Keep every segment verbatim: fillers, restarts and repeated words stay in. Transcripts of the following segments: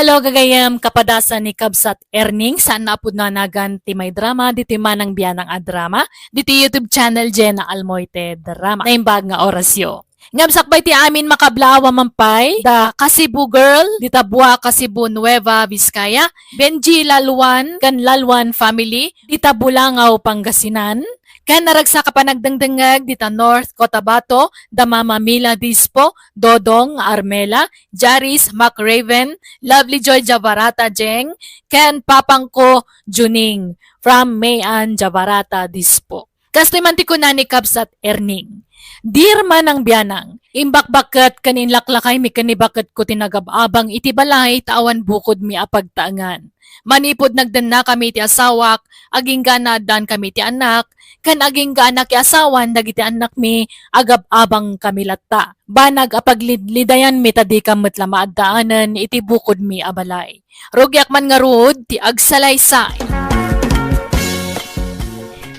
Hello, gagayem, kapadasan ni Kabsat Erning, saan na a pudno a nagan ti maidrama, ditoy Manang Bianang a drama, ditoy YouTube channel, Jena Almoite Drama. Naimbag nga orasyo. Ngem sakbay ti amin, makablaaw a mampay, da Kasibu Girl, dita Buaca, Cebu, Nueva Vizcaya, Benji Lalwan, ken Lalwan family, dita Bulangaw, Pangasinan, ken naragsak a panagdengdengngeg, dita North Cotabato, da Mama Mila Dispo, Dodong Armela, Jaris McRaven, Lovely Joy Jabarata Jeng, ken Papangko Juning from Mayan Jabarata Dispo. Kastoy man ti kuna ni Kabsat Erning. Dear Manang Bianang, imbakbakket ken inlaklakaymi ken ni baketko ti nagab-abang iti balay ta awan bukodmi a pagtaengan. Manipud nagdennakami iti asawak, agingga naaddaankami iti annak, ken agingga a nakiasawan dagiti annakmi, agab-abangkami latta. Banag a paglidlidayanmi ta dika met la maaddaanen iti bukodmi a balay. Rugiak man ngarud ti agsalaysay.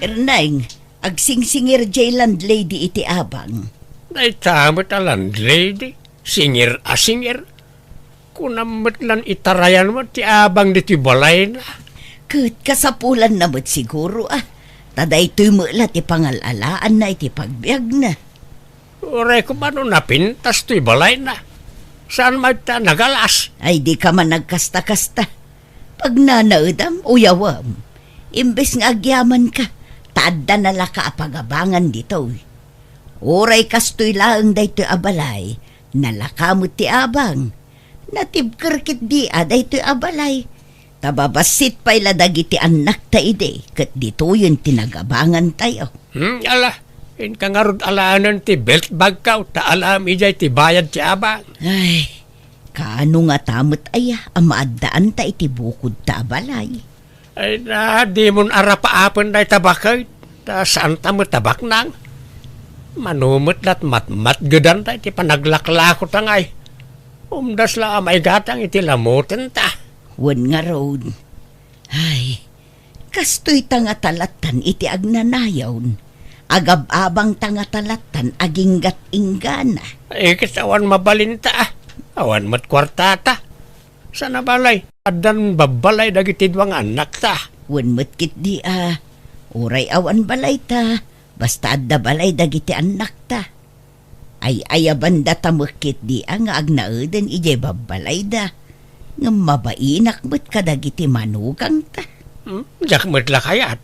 Erneng, agsingsingir jay landlady iti abang. Dayta met a landlady, singir a singir. Kunam met lan itarayan met ti abang ditoy balayna. Ket kasapulanna met siguro, a. Ta daytoy met la ti pangal-alaanna iti pagbiagna. Uray koma no napintas toy balayna. Saan met ta nagalas? Ay, dika man nagkasta-kasta. Pagnanaedam, uyawem. Imbes nga agyamanka, ta adda nalaka a pagabangan ditoy. Uray kastoy laeng daytoy a balay, nalaka met ti abang. Natibker ketdi a daytoy a balay. Ta babassit pay la dagiti annakta idi, ket ditoyen ti nagabangantayo. Hmm, ala, inka ngarud alaenen ti belt bagkaw, ta alaem idiay ti bayad ti abang. Ay, kaano ngata met aya a maaddaanta iti bukodta a balay? Ay na, dimon arapaapen dayta baket, ta saanta met a baknang. Mano met lat matmatgedan dayta ti panaglaklatanta ngay. Umdas la a maigatang iti lamutenta. Wen ngarud. Ay, kastoy ta ngata lattan iti agnanayon. Agab-abang ta ngata lattan aginggat inggana. Ay, ket awan mabalinta, a. Awan met kuartata. Saan a balay? Addan babbalay dagiti dua nga annakta. Wen met ketdi a, uray awan balayta, basta adda balay dagiti annakta. Ay-ayabandata met ketdi a nga agnaeden idiay babbalayda. Ngem mabainak met kadagiti manugangta. Hmm? Diak met la kayat.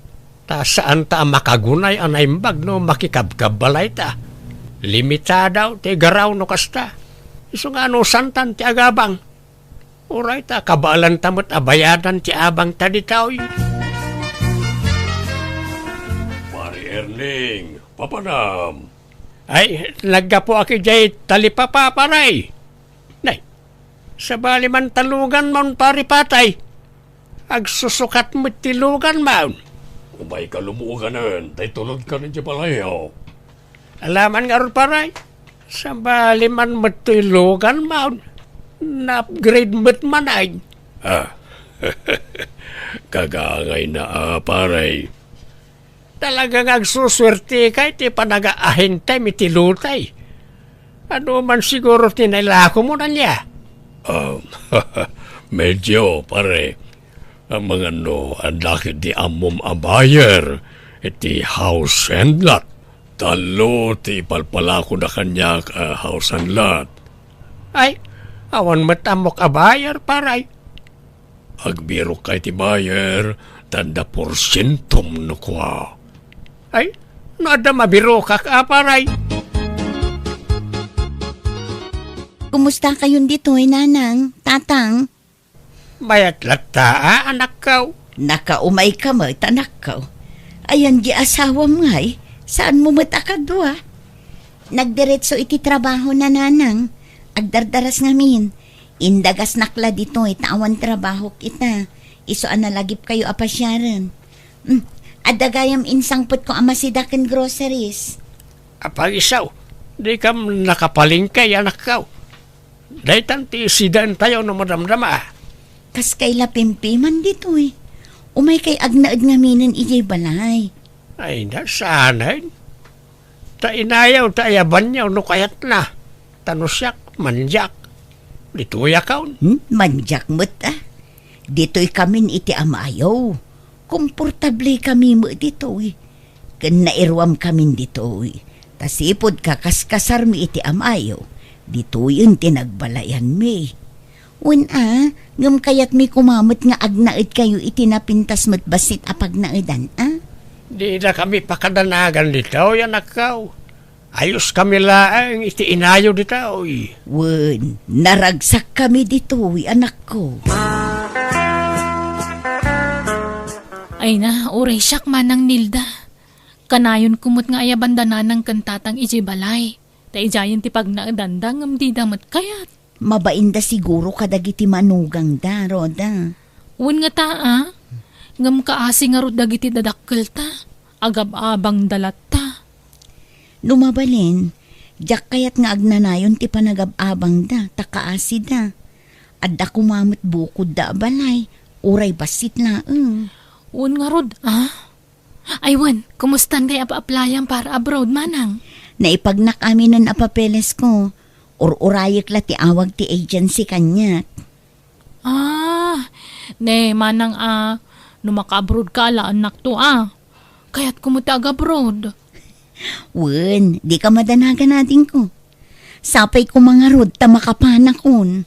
Ta saanta a makagunay a naimbag no makikabkabbalayta. Limitado ti garaw no kasta. Isu nga anusantan ti agabang. Uray ta kabaelanta met a bayadan ti abangta ditoy. Pare Erning, papanam. Ay, naggapuak idiay talipapa, pare. Nay, sabali man ta luganmon, pare Patay. Agsusukat met ti luganmon. Umayka lumuganen, tay tulodkan idiay balayo. Alaman ngarud, pare. Sabali man met toy luganmon. Na-upgrade met manen. Ah, kagangayna a, pare. Talaga nga agsusuertika iti panagaahintem iti lutay. Adu man siguro ti nailakomon, ania? Um, medyo, pare. Amangan no, adda ketdi ammom a buyer iti house and lot. Tallo ti ipalpalakona kaniak a house and lot. Ay, awan met ammok a buyer, pare. Agbirokka iti buyer, ta adda porsientom no kua. Ay, no adda mabirokak a, pare. Kumustakayon ditoy, nanang, tatang? Mayat latta a, anakko. Nakaumayka met, anakko. Ayan di asawam ngay, saanmo met a kadua? Nagdiretso iti trabahona, nanang. Agdardaras ngamin. Indagasnak la ditoy ta awan trabahok ita. Isu a nalagipkayo a pasiaren. Hmm, adda gayam insangpetko a masida ken groceries. Apay isu, dikam nakapalengke, anakko. Daytan ti isidaentayo no madamdama. Kaskay la pimpiman ditoy. Umaykay agnaed ngaminen idiay balay. Ay, nasanen. Ta inayaw, ta ayabanyaw no kayatna. Ta no siak, mandiak. Ditoy a kaon. Hmm, mandiak met, a. Ditoy kamin iti amayo. Komportable kami met ditoy. Ken nairuam kamin ditoy. Ta sipud kakaskasarmi iti amayo, ditoyen ti nagbalayanmi. Wen a, ngem kayatmi koma met nga agnaedkayo iti napintas met bassit a pagnaedan, a? Dida kami pakadanagan ditoy, anakko. Ayos kami laeng iti inayo ditoy. Wen, naragsak kami ditoy, anakko. Ay na, uray siak, Manang Nilda. Kanayonko met nga ayabanda nanang ken tatang idiay balay. Ta idiayen ti pagnaedanda ngem dida met kayat. Mabainda siguro kadagiti manugangda, Rhoda. Wen ngata, a? Ngem kaasi ngarud dagiti dadakkelta, agab-abangda latta. No mabalin, diak kayat nga agnanayon ti panagab-abangda, ta kaasida. Adda koma met bukodda a balay, uray bassit laeng. Wen ngarud, a? Ay wen, kumustan ngay apaplayam para abroad, Manang? Naipagnak aminen a papelesko. Ur-urayek la ti awag ti agency kaniak. Ah, ne, Manang a, no makaabroad ka, alaennakto a. Kayatko met ti agabroad. Wen, dika madanagan, adingko. Sapay koma ngarud ta makapanakon.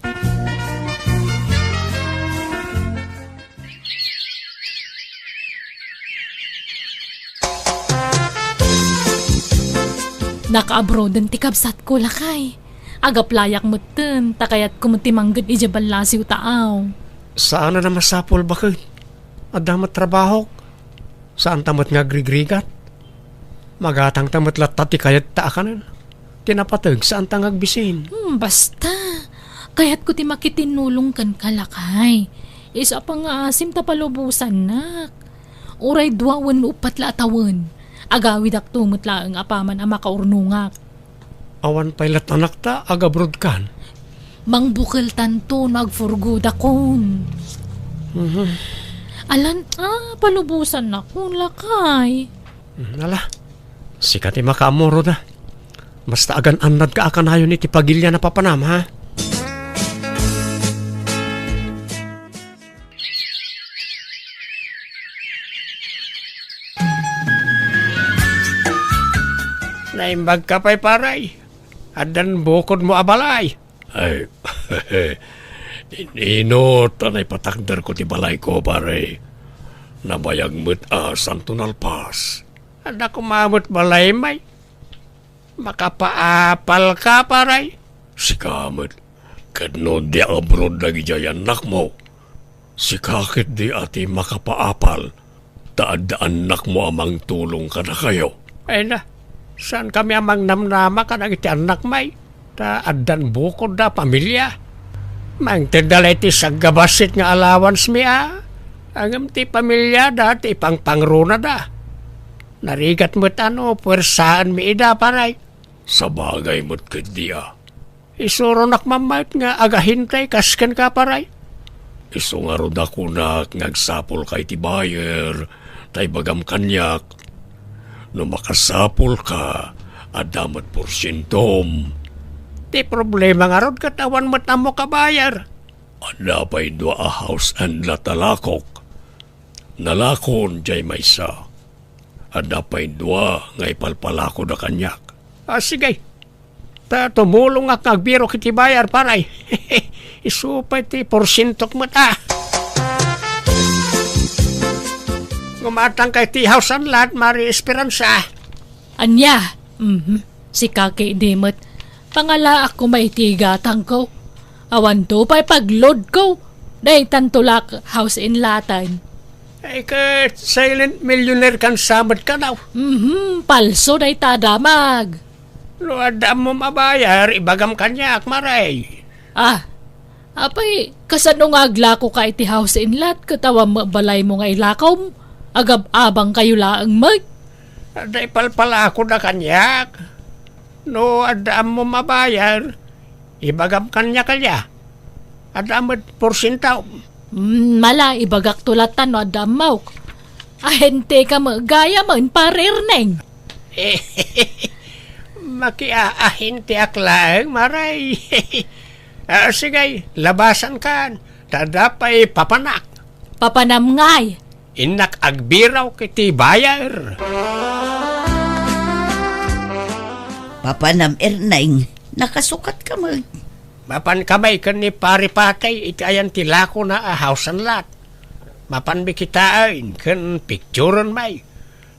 Nakaabroaden ti kabsatko, lakay. Agaplayak metten, ta kayatko met ti mangged idiay ballasiw taaw. Saan a masapul, baket. Adda met trabahok. Saanta met nga agrigrigat. Magatangta met latta ti kayat ta a kanen. Ti napateg, saanta nga agbisin. Hmm, basta. Kayatko ti makitinnulong kenka, lakay. Isu a pangngaasim ta palubosannak. Uray dua wenno uppat la a tawen, agawidakto met laeng apaman a makaurnongak. Awan pay latta anakta, agabrodkan. Mangbukeltanto no agfurgodakon. Mhm. Alan, a, palubosannakon, lakay. Mhm, ala, sika ti makaammo, Rhoda. Basta agan-annadka a kanayon iti pagilian a papanam, ha? Naimbagka pay, pare. Addan bukodmo a balay. Ay, inino ta naipatakderko ti balayko, pare. Nabayag met a santo nalpas. Adda koma met balay, may. Makapaapalka, pare. Sika met. Ket no di abroad dagidiay annakmo, sika ketdi a ti makapaapal, ta adda annakmo a mangtulong kadakayo. Ay na, saan kami a mangnamnama kadagiti annak, may? Ta addan bukodda a pamilia. Mangtedda la iti sagabassit nga allowance mi a. Ngem ti pamiliada ti ipangpangronada. Narigat met a no puersaenmi ida, pare. Sabagay met ketdi a. Isuronak mammayat nga agahintay kas kenka, pare. Isu ngarud a kunak nga agsapulka iti buyer, ta ibagam kaniak. No makasapulka, adda met porsientom. Ti problema ngarud ket awan met ammok a buyer. Adda pay dua a house and lot a lakok. Nalakon diay maysa. Adda pay dua nga ipalpalakod a kaniak. Ah, sige. Ta tumulongak nga agbirok iti buyer, pare. Isu pay ti porsientok met a. Gumatangka iti house and lot, Mari Esperanza. Ania? Mhm. Sika ketdi met. Pangalaak koma iti gatangko. Awanto pay pagloadko. Daytanto la house and lot-an. Ay, ket silent millionaire kan sa met kano. Mhm, palso dayta a damag. No adda ammom a buyer, ibagam kaniak, Mari. Ah, apay, kasano nga aglakoka iti house and lot ket awan met balaymo nga ilakawm? Agab-abangkayo laeng met. Adda ipalpalakod a kaniak. No adda ammom a buyer, ibagam kaniak, aya. Adda met porsiento. Mm, mala, ibagakto latta no adda ammok. Ahenteka met gayam, Pare Erneng. Makiaahenteak laeng, Mari. Ah, sige, labasankan. Ta adda pay papanak. Papanam ngay. Innak agbirok iti buyer. Papanam, Erneng, nakasukatka met. Mapanka may ken ni Pare Patay iti ayan ti lakona a house and lot. Mapanmi kitaen ken picturen may.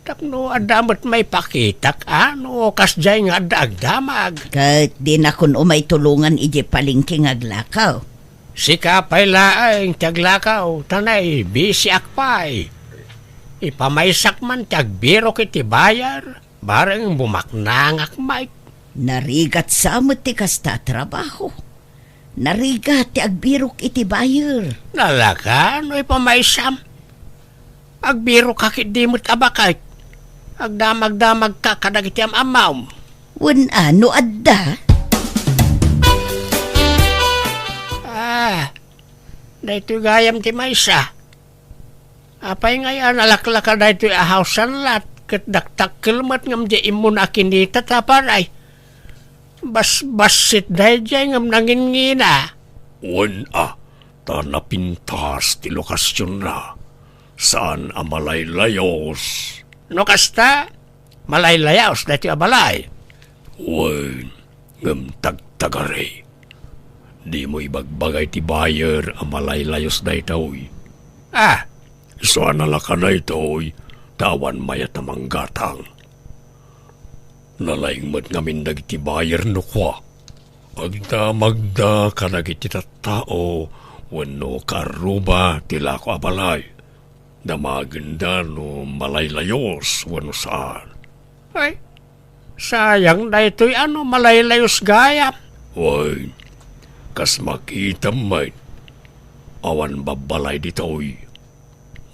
Tapno adda met maipakitak a no kasdiay nga adda agdamag. Ket dinakon umay tulongan idiay palengke nga aglakaw. Sika pay laeng ti aglakaw, ta naibisiak pay. Ipamaysak man ti agbirok iti buyer, bareng bumaknangak met. Narigat sa met ti kasta a trabaho. Narigat ti agbirok iti buyer. Nalaka no ipamaysam. Agbirokka ketdi met a baket. Agdamagdamagka kadagiti am-ammom. Wen a, no adda? Ah, daytoy gayam ti maysa. Apay ngay a nalaklaka daytoy a house and lot ket dakdakkel met ngem diay immuna a kinitata, pare? Basbassit daydiay ngem nangingina. Wen a, ta napintas ti lokasionna. Saan a malaylayos. No kasta, malaylayos daytoy a balay. Wen, ngem tagtagari. Dimo ibagbaga iti buyer a malaylayos daytoy. Ah, isu a nalaka daytoy, ta awan mayat a manggatang. Nalaing met ngamin dagiti buyer no kua. Agdamagda kadagiti tattao wenno kaarruba ti lako a balay. Damagenda no malaylayos wenno saan. Ay, sayang daytoy a no malaylayos gayam. Wen, kas makitam met, awan babbalay ditoy.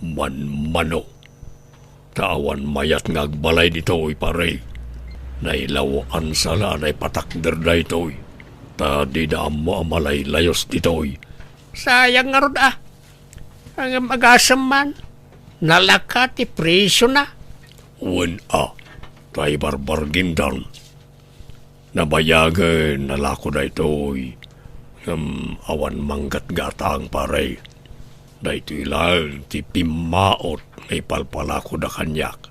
Manmano. Ta awan mayat nga agbalay ditoy, pare. Nailaw-ansa la a naipatakder daytoy. Ta dida ammo a malaylayos ditoy. Sayang ngarud a. Ngem agasem man, nalaka ti presiona. Wen a, ta ibarbargindan. Nabayagen a lako daytoy, ngem awan manggatgatang, pare. Daytoy laeng ti pimmaot nga ipalpalakoda kaniak.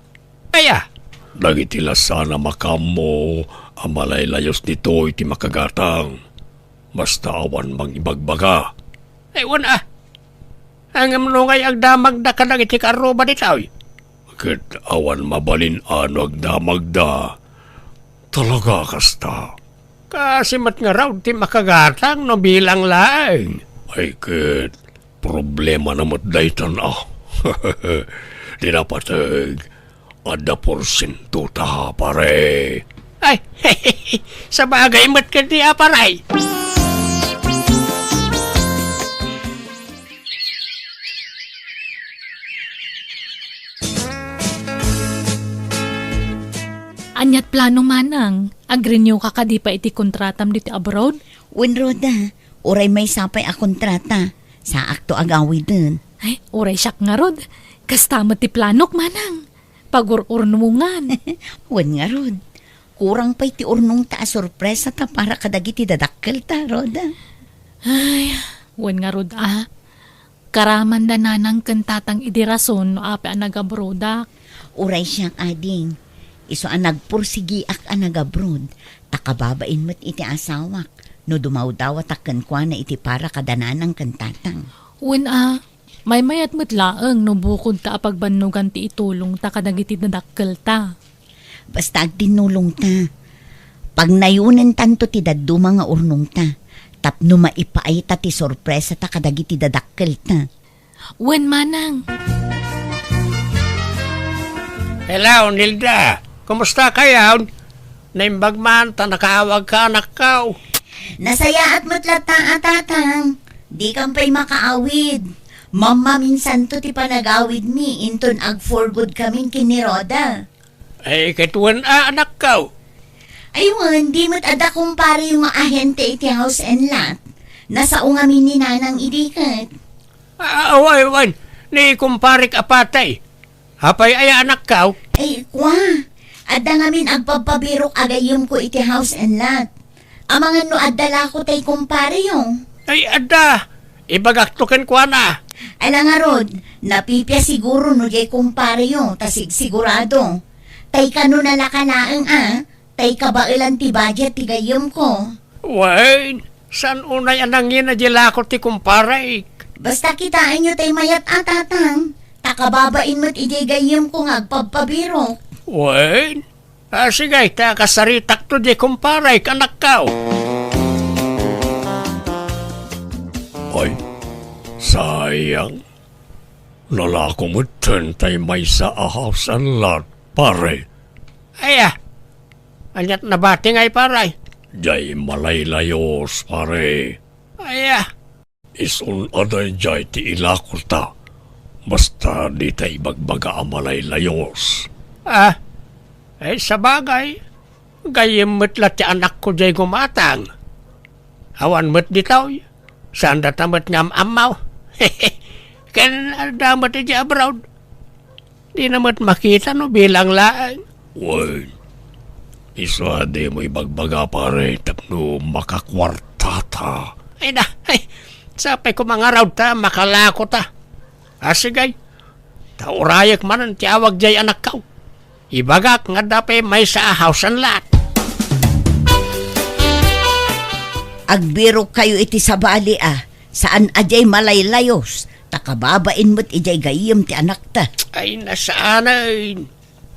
Aya? Dagiti la saan a makaammo a malaylayos ditoy ti makagatang. Basta awan mangibagbaga. Ay, wen a. Ngem no ngay agdamagda kadagiti kaarruba ditoy? Ket awan mabalin a no agdamagda. Talaga kasta. Kaasi met ngarud ti makagatang no bilang laeng. Ay ket, problemana met daytan a. Ti napateg, adda porsiento ta, pare. Ay, sabagay met ketdi a, pare. Ania't plano, manang? Ag-renew ka kadi pay iti kontratam ditoy abroad? Wen, Rhoda, uray maysa pay a kontrata. Saakto a gawiden. Ay, uray siak ngarud. Kasta met ti planok, manang. Pagur-urnongan. Wen ngarud. Kurang pay ti urnongta a sorpresata para kadagiti dadakkelta, Rhoda. Ay, wen ngarud a. Karamanda nanang ken tatang idi rason no apay a nagabrodak. Uray siak, ading. Isu a nagpursigiak a nagabroad, ta kababain met iti asawak no dumawdawatak kenkuana iti para kada nanang ken tatang. Wen a, maymayat met laeng no bukodta a pagbannogan ti itulongta kadagiti dadakkelta. Basta agtinnulongta. Pagnayonentanto ti dadduma nga urnongta tapno maipaayta ti sorpresata kadagiti dadakkelta. Wen, manang. Hello, Nilda. Kumusta kayon? Naimbag man ta nakaawagka, anakko. Nasayaat met latta a, tatang. Dikam pay makaawid. Mammaminsanto ti panagawidmi inton ag-for good kamin ken ni Rhoda. Ay, ket wen a, anakko. Ay wen, di met adda kumpareyo nga ahente iti house and lot. Nasao ngamin ni nanang idi ket. Ah, wen, wen. Ni kumparek a patay. Apay aya, anakko? Ay, kua. Adda ngamin agpabpabirok a gayyemko iti house and lot. Amangan no adda lako tay kumpareyo. Ay, adda! Ibagakto kenkuana. Ala ngarud, napipia siguro no diay kumpareyo, ta sigsigurado. Tay kano nalaka laeng a, tay kabaelan ti budget ti gayyemko. Wen, saan unay a nangina diay lako ti kumparek? Basta kitaenyo tay mayat a, Tatang, ta kababain met idiay gayyemko nga agpabpabirok. Wen, a, sige, ta kasaritakto diay kumparek, anakko. Ay, sayang. Nalako metten tay maysa a house and lot, pare. Aya, aniat nabati ngay, pare? Diay malaylayos, pare. Aya. Isun a daydiay ti ilakota, basta dita ibagbaga a malaylayos. Ah, ay, sabagay, gayyem met la ti anakko diay gumatang. Awan met ditoy, saan data met nga am-ammaw. Ken adda met idiay abroad. Dina met makita no bilang laeng. Wen, isu a dimo ibagbaga, pare, tapno makakuartata. Ay na, ay, sapay ko mangarud ta makalako ta. Ah, sige. Ta urayek manen ti awag diay anakko. Ibagak nga adda pay maysa a house and lot. Agbirokkayo iti sabali a, saan a diay malaylayos, ta kababain met idiay gayyem ti anakta. Ay, nasaanen.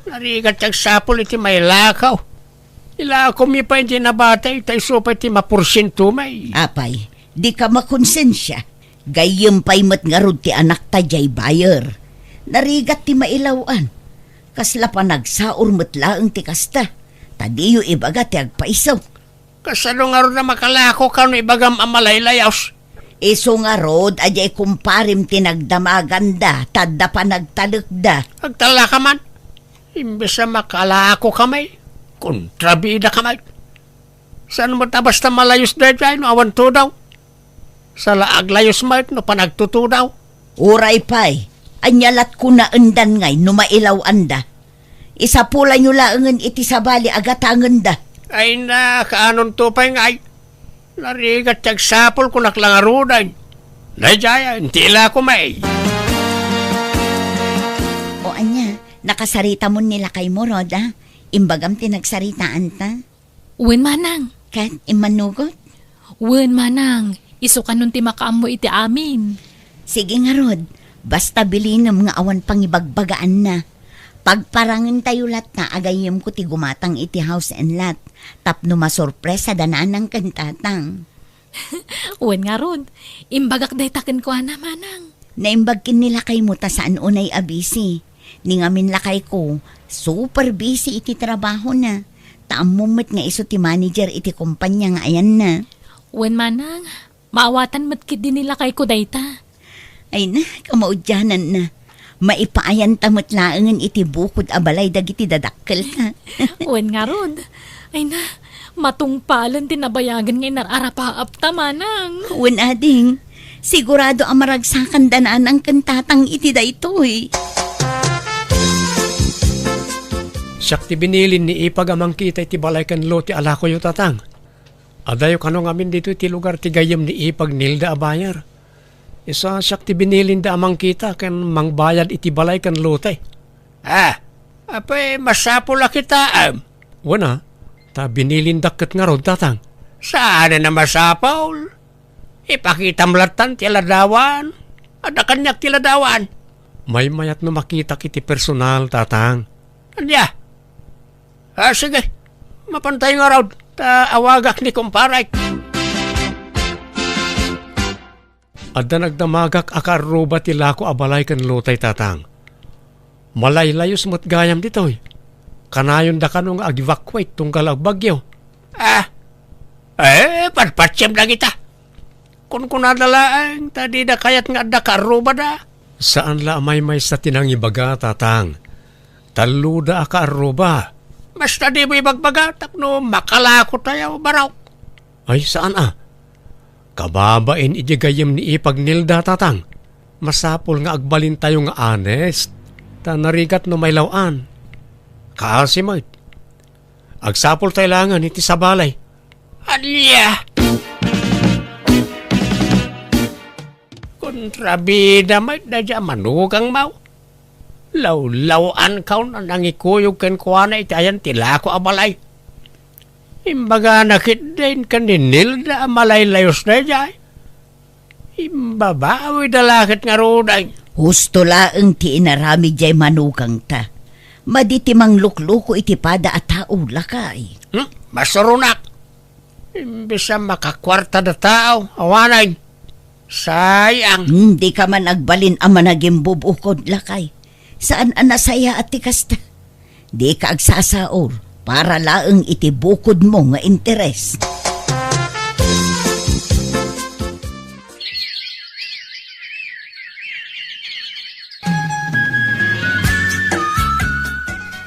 Narigat ti agsapul iti mailakaw. Ilakom mi pay iti nabati, ta isu pay ti maporsiento may. Apay, dika makonsensia. Gayyem pay met ngarud ti anakta diay buyer. Narigat ti mailaw-an. Kasla panagsaur met laeng ti kasta, ta diyo ibaga ti agpaiso. Kasano ngarud a makalako kano ibagam a malaylayos? Isu ngarud a diay kumparem ti nagdamaganda, ta adda panagtalekda. Agtalaka man. Imbes a makalako kami, kontrabida kami. Saan met a basta malayos daydiay no awan tudaw? Saan la aglayos met no panagtutudaw? Uray pay, ania lat kunaendan ngay no mailaw-anda? Isapulanyo laengen iti sabali a gatangenda. Ay na, kaanonto pay ngay? Narigat ti agsapul kunak la ngaruden. Daydiay, inti ilako may. O ania, nakasarita mon ni lakaymo, Rhoda? Imbagam ti nagsaritaanta? Wen, manang. Ket immanugot? Wen, manang. Isu kanon ti makaammo iti amin. Sige ngarud, basta bilinem nga awan pangibagbagaanna. Pagparangentayo latta a gayyemko ti gumatang iti house and lot, tapno masurpresa da nanang ken tatang. Wen ngarud, imbagak dayta kenkuana, manang. Naimbag ken ni lakaymo ta saan unay a busy. Ni ngamin lakayko, super busy iti trabahona. Ta ammom met nga isu ti manager iti kompania nga ayanna. Wen manang, maawatan met ketdi ni lakayko dayta. Ay na, kamaudiananna. Maipaayanta met laengen iti bukod a balay dagiti dadakkelta. Wen ngarud. Ay na, matungpalen ti nabayagen nga inar-arapaapta, manang. Wen, ading. Sigurado a maragsakanda nanang ken tatang iti daytoy. Siak ti binilin ni Ipag a mangkita iti balay ken lote a lakoyo, tatang. Adayo kano ngamin ditoy ti lugar ti gayyem ni Ipag Nilda a buyer. Isu a siak ti binilinda a mangkita ken mangbayad iti balay ken lote. Ah, apay masapul a kitaem? Wen a, ta binilindak ket ngarud, tatang. Saanen a masapul. Ipakitam lattan ti ladawan. Adda kaniak ti ladawan. Maymayat no makitak iti personal, tatang. Ania? Ah, sige. Mapantay ngarud, ta awagak ni kumparek. Adda nagdamagak a kaarruba ti lako a balay ken lotay, tatang. Malaylayos met gayam ditoy. Kanayonda kano nga ag-evacuate tunggal agbagyo. Ah, eh, patpatsem dagita. Kunkunada laeng ta dida kayat nga adda kaarrubada. Saan la a maymaysa ti nangibaga, tatang. Talloda a kaarruba. Basta dimo ibagbaga tapno makalako tayo, barok. Ay, saan a? Kababain iti gayyem ni Ipag Nilda, tatang. Masapul nga agbalintayo nga honest. Ta narigat no mailaw-an. Kaasi met. Agsapul tayo laengen iti sabali. Ania? Kontrabida met daydiay a manugangmo. Lawlaw-ankaw a nangikuyog kenkuana iti ayan ti lako a balay. Imbagana ketdin ken ni Nilda a malaylayos daydiay. Imbabawida la ket ngaruden. Husto laeng ti inaramid diay manugangta. Madi ti manglukluko iti pada a tao, lakay. Hmm? Masuronak. Imbes a makakuartada tao, awanen. Sayang. Hmm, dika man agbalin a managimbubukod, lakay. Saan a nasayaat ti kasta. Dika agsasaor para laeng iti bukodmo nga interes.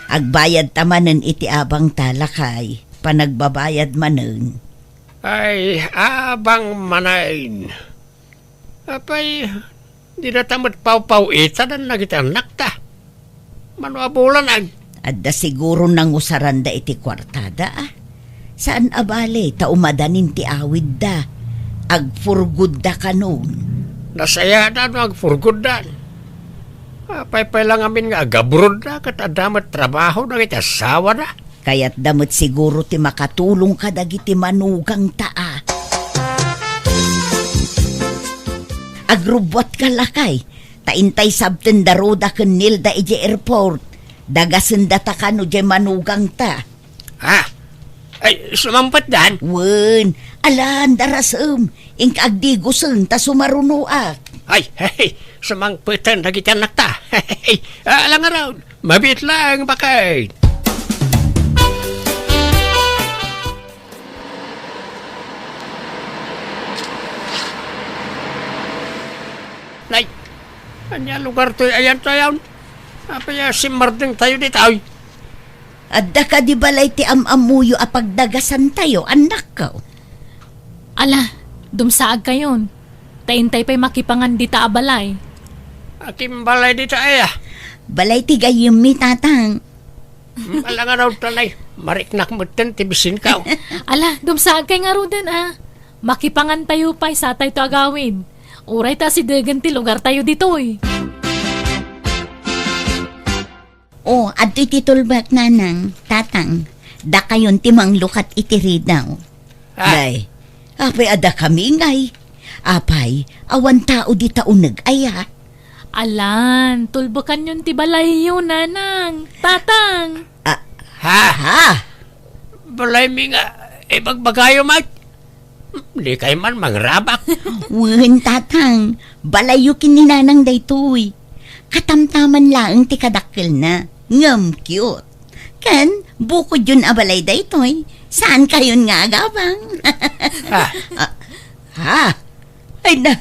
Agbayadta manen iti abangta, lakay. Panagbabayad manen. Ay, abang manen. Apay, di dayta met pawpaw-itadan dagiti annakta. Mano a bulan, ay? Adda siguro nangusaranda iti kuartada, a. Saan a bale, ta umadanin ti awidda. Agpurgodda kanon. Nasayaat no agpurgoddan. Apay pay la ngamin nga agabrodda, ket adda met trabaho dagiti asawada. Kayatda met siguro ti makatulong kadagiti manugangta, a. Agrubbuatka, lakay, ta intay sabten da Roda ken Nilda idiay airport. Dagasendata kano diay manugangta. Ha? Ay, sumangpetdan? Wen, alan, darasem. Inka agdigosen ta sumarunoak. Ay, hey, sumangpeten dagiti annakta. Hey, ala ngarud, mabiit laeng, baket. Nay, ania lugar toy ayan tayon? Apay a simmardengtayo ditoy? Adda kadi balay ti am-ammoyo a pagdagasantayo, annakko? Ala, dumsaagkayon. Ta intay pay makipangan dita a balay. Akin balay dita aya? Balay ti gayyemmi, tatang. Hmm, ala ngarud ta, nay, mariknak metten ti bisinko. Ala, dumsaagkay ngaruden, a. Makipangantayo pay satayto agawid. Uray ta asidegen ti lugartayo ditoy. O, adtoy ti tulbek, nanang, tatang. Dakayon ti manglukat iti ridaw. Ah. Day, apay a dakami ngay? Apay, awan tao dita uneg aya? Alan, tulbekanyon ti balayyo, nanang, tatang. Ah, ha? Ha? Balaymi nga ibagbagayo met? Dikay man mangrabak. Wen, tatang. Balayyo ken ni nanang daytoy. Katamtaman laeng ti kadakkelna. Ngem cute. Ken, bukodyon a balay daytoy. Saankayon nga agabang. Ah. Ah, ha? Ay na,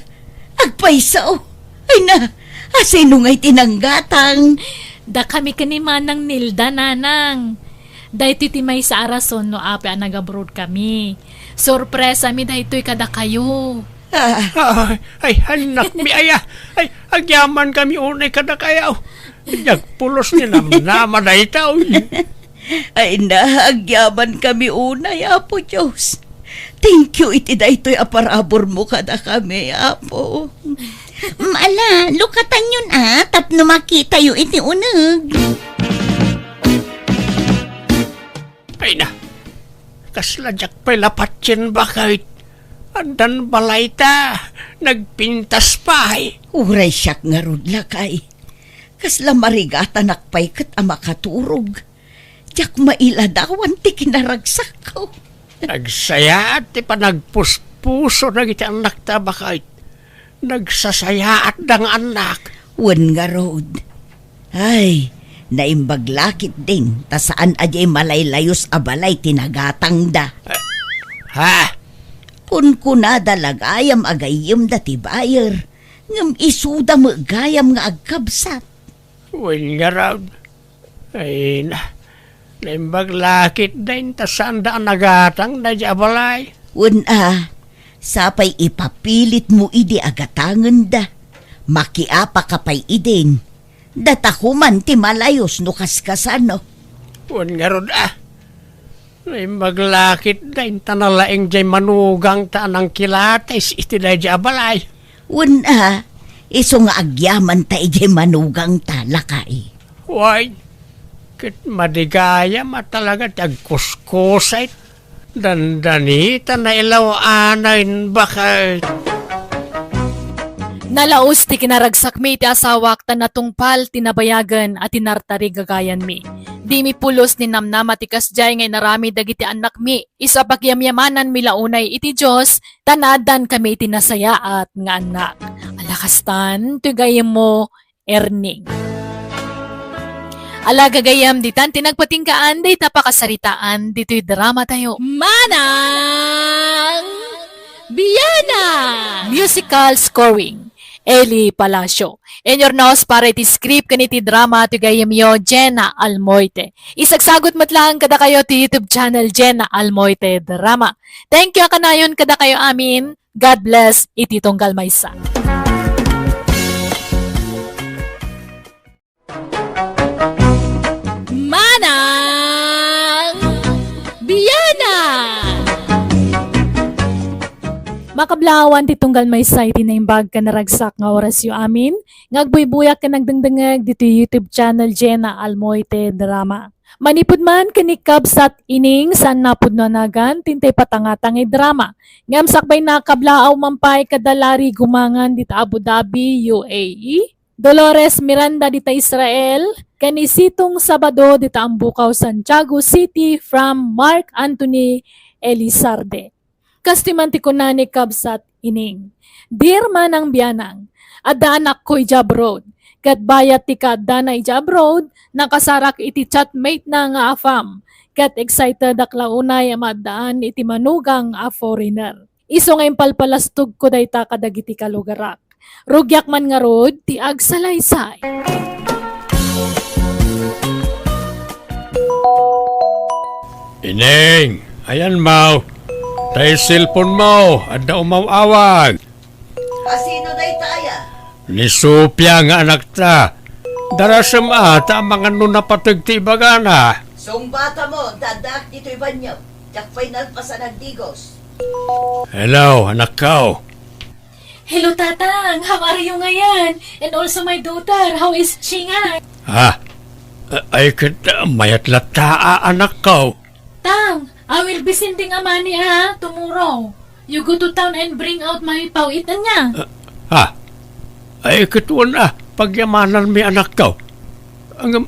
agpayso. Ay na, asino ngay ti nanggatang? Dakami ken ni Manang Nilda, nanang. Daytoy ti maysa a rason no apay a nag-abroadkami. Sorpresami daytoy kadakayo. Ah. Ay, ay, annakmi aya. Ay, agyamankami unay kadakayo. Diak pulos ni namnama daytoy. Ay na, agyamankami unay, Apo Dios. Thank you iti daytoy a paraburmo kadakami, Apo. Ala, lukatanyon a, tapno makitayo iti uneg. Ay na, kasla diak pay la patien, baket. Addan balayta, nagpintas pay. Uray siak ngarud, lakay. Kasla marigatanak pay ket a makaturog. Diak mailadawan ti kinaragsakko. Nagsayaat ti panagpuspuso dagiti annakta, baket. Nagsasayaatda nga annak. Wen ngarud. Ay, naimbag la ketdin ta saan a diay malaylayos a balay ti nagatangda. Ha? Kunkunada la gayam a gayyemda ti buyer, ngem isuda met gayam nga agkabsat. Wen ngarud. Ay na, naimbag la ketdin ta saanda a nagatang daydiay a balay. Wen a, sapay ipapilitmo idi a gatangenda. Makiapaka pay idin. Datako man ti malayos no kaskasano. Wen ngarud a. Naimbag la ketdi ta nalaing jay manugangta a nangkilatis iti daydiay a balay. Wen a, isu nga agyamanta idiay manugangta, lakay. Way, ket madi gayam a talaga ti agkuskusay. Dandanita nailaw-anen, baket. Nalaus ti kinaragsakmi iti asawak ta natungpal ti nabayagen a tinartarigagayanmi. Dimi pulos ni namnama ti kasdiay nga inaramid dagiti annakmi. Isu a pagyamyamananmi la unay iti Dios ta naaddaankami iti nasayaat nga annak. Ala kastan, ti gayyemmo, Erning. Ala gagayyem, ditan ti nagpatinggaan dayta pakasaritaan ditoy drama tayo. Manang Bianang! Musical scoring, Eli Palacio. Inyurnos para iti script ken iti drama ti gayyemyo, Jenna Almoite. Isagsagut met laeng kadakayo ti YouTube channel Jenna Almoite Drama. Thank you a kanayon kadakayo amin. God bless iti tunggal maysa. Manang Bianang! Makablaawan ti tunggal maysa iti naimbag ken naragsak nga orasyo amin, nga agbuybuyak ken nagdengdengngeg ditoy YouTube channel Jenna Almoite Drama. Manipud man ken ni Kabsat Ining, saan napudno a nagan ti intay patangtang nga drama. Ngem sakbayna, kablaaw man pay kada Larry Gumangan dita Abu Dhabi, U A E, Dolores Miranda dita Israel, ken ni Sitong Sabado dita Ambukaw, Santiago City, from Mark Anthony Elizarde. Kastoy man ti kuna ni Kabsat Ining, "Dear Manang Bianang, adda anakko idiay abroad, ket bayat ti kaaddana idiay abroad, nakasarak iti chatmate na nga afam, ket excited ak la unay a maaddaan iti manugang a foreigner. Isu nga impalpalastogko dayta kadagiti kalugarak. Rugiak man ngarud ti agsalaysay." Ining, ayanmo. Tay cellphone mo, adda umaw-awag. Asino dayta aya? Ni Sofia nga anakta. Darasem a ta amangan no napateg ti ibagana. Sungbatam ta addaak ditoy banio. Diak pay nalpasan agdigos. Hello, anakko. Hello, Tatang. How are you ngayon? And also my daughter, how is she nga? Ah, ay ket, ah, mayat latta, anakko. Tang, I will be sending a money, ah, tomorrow. You go to town and bring out my paw-it, ania? Ah, ah. Ay ket wen, ah, pagyamananmi, anakko. Ngem,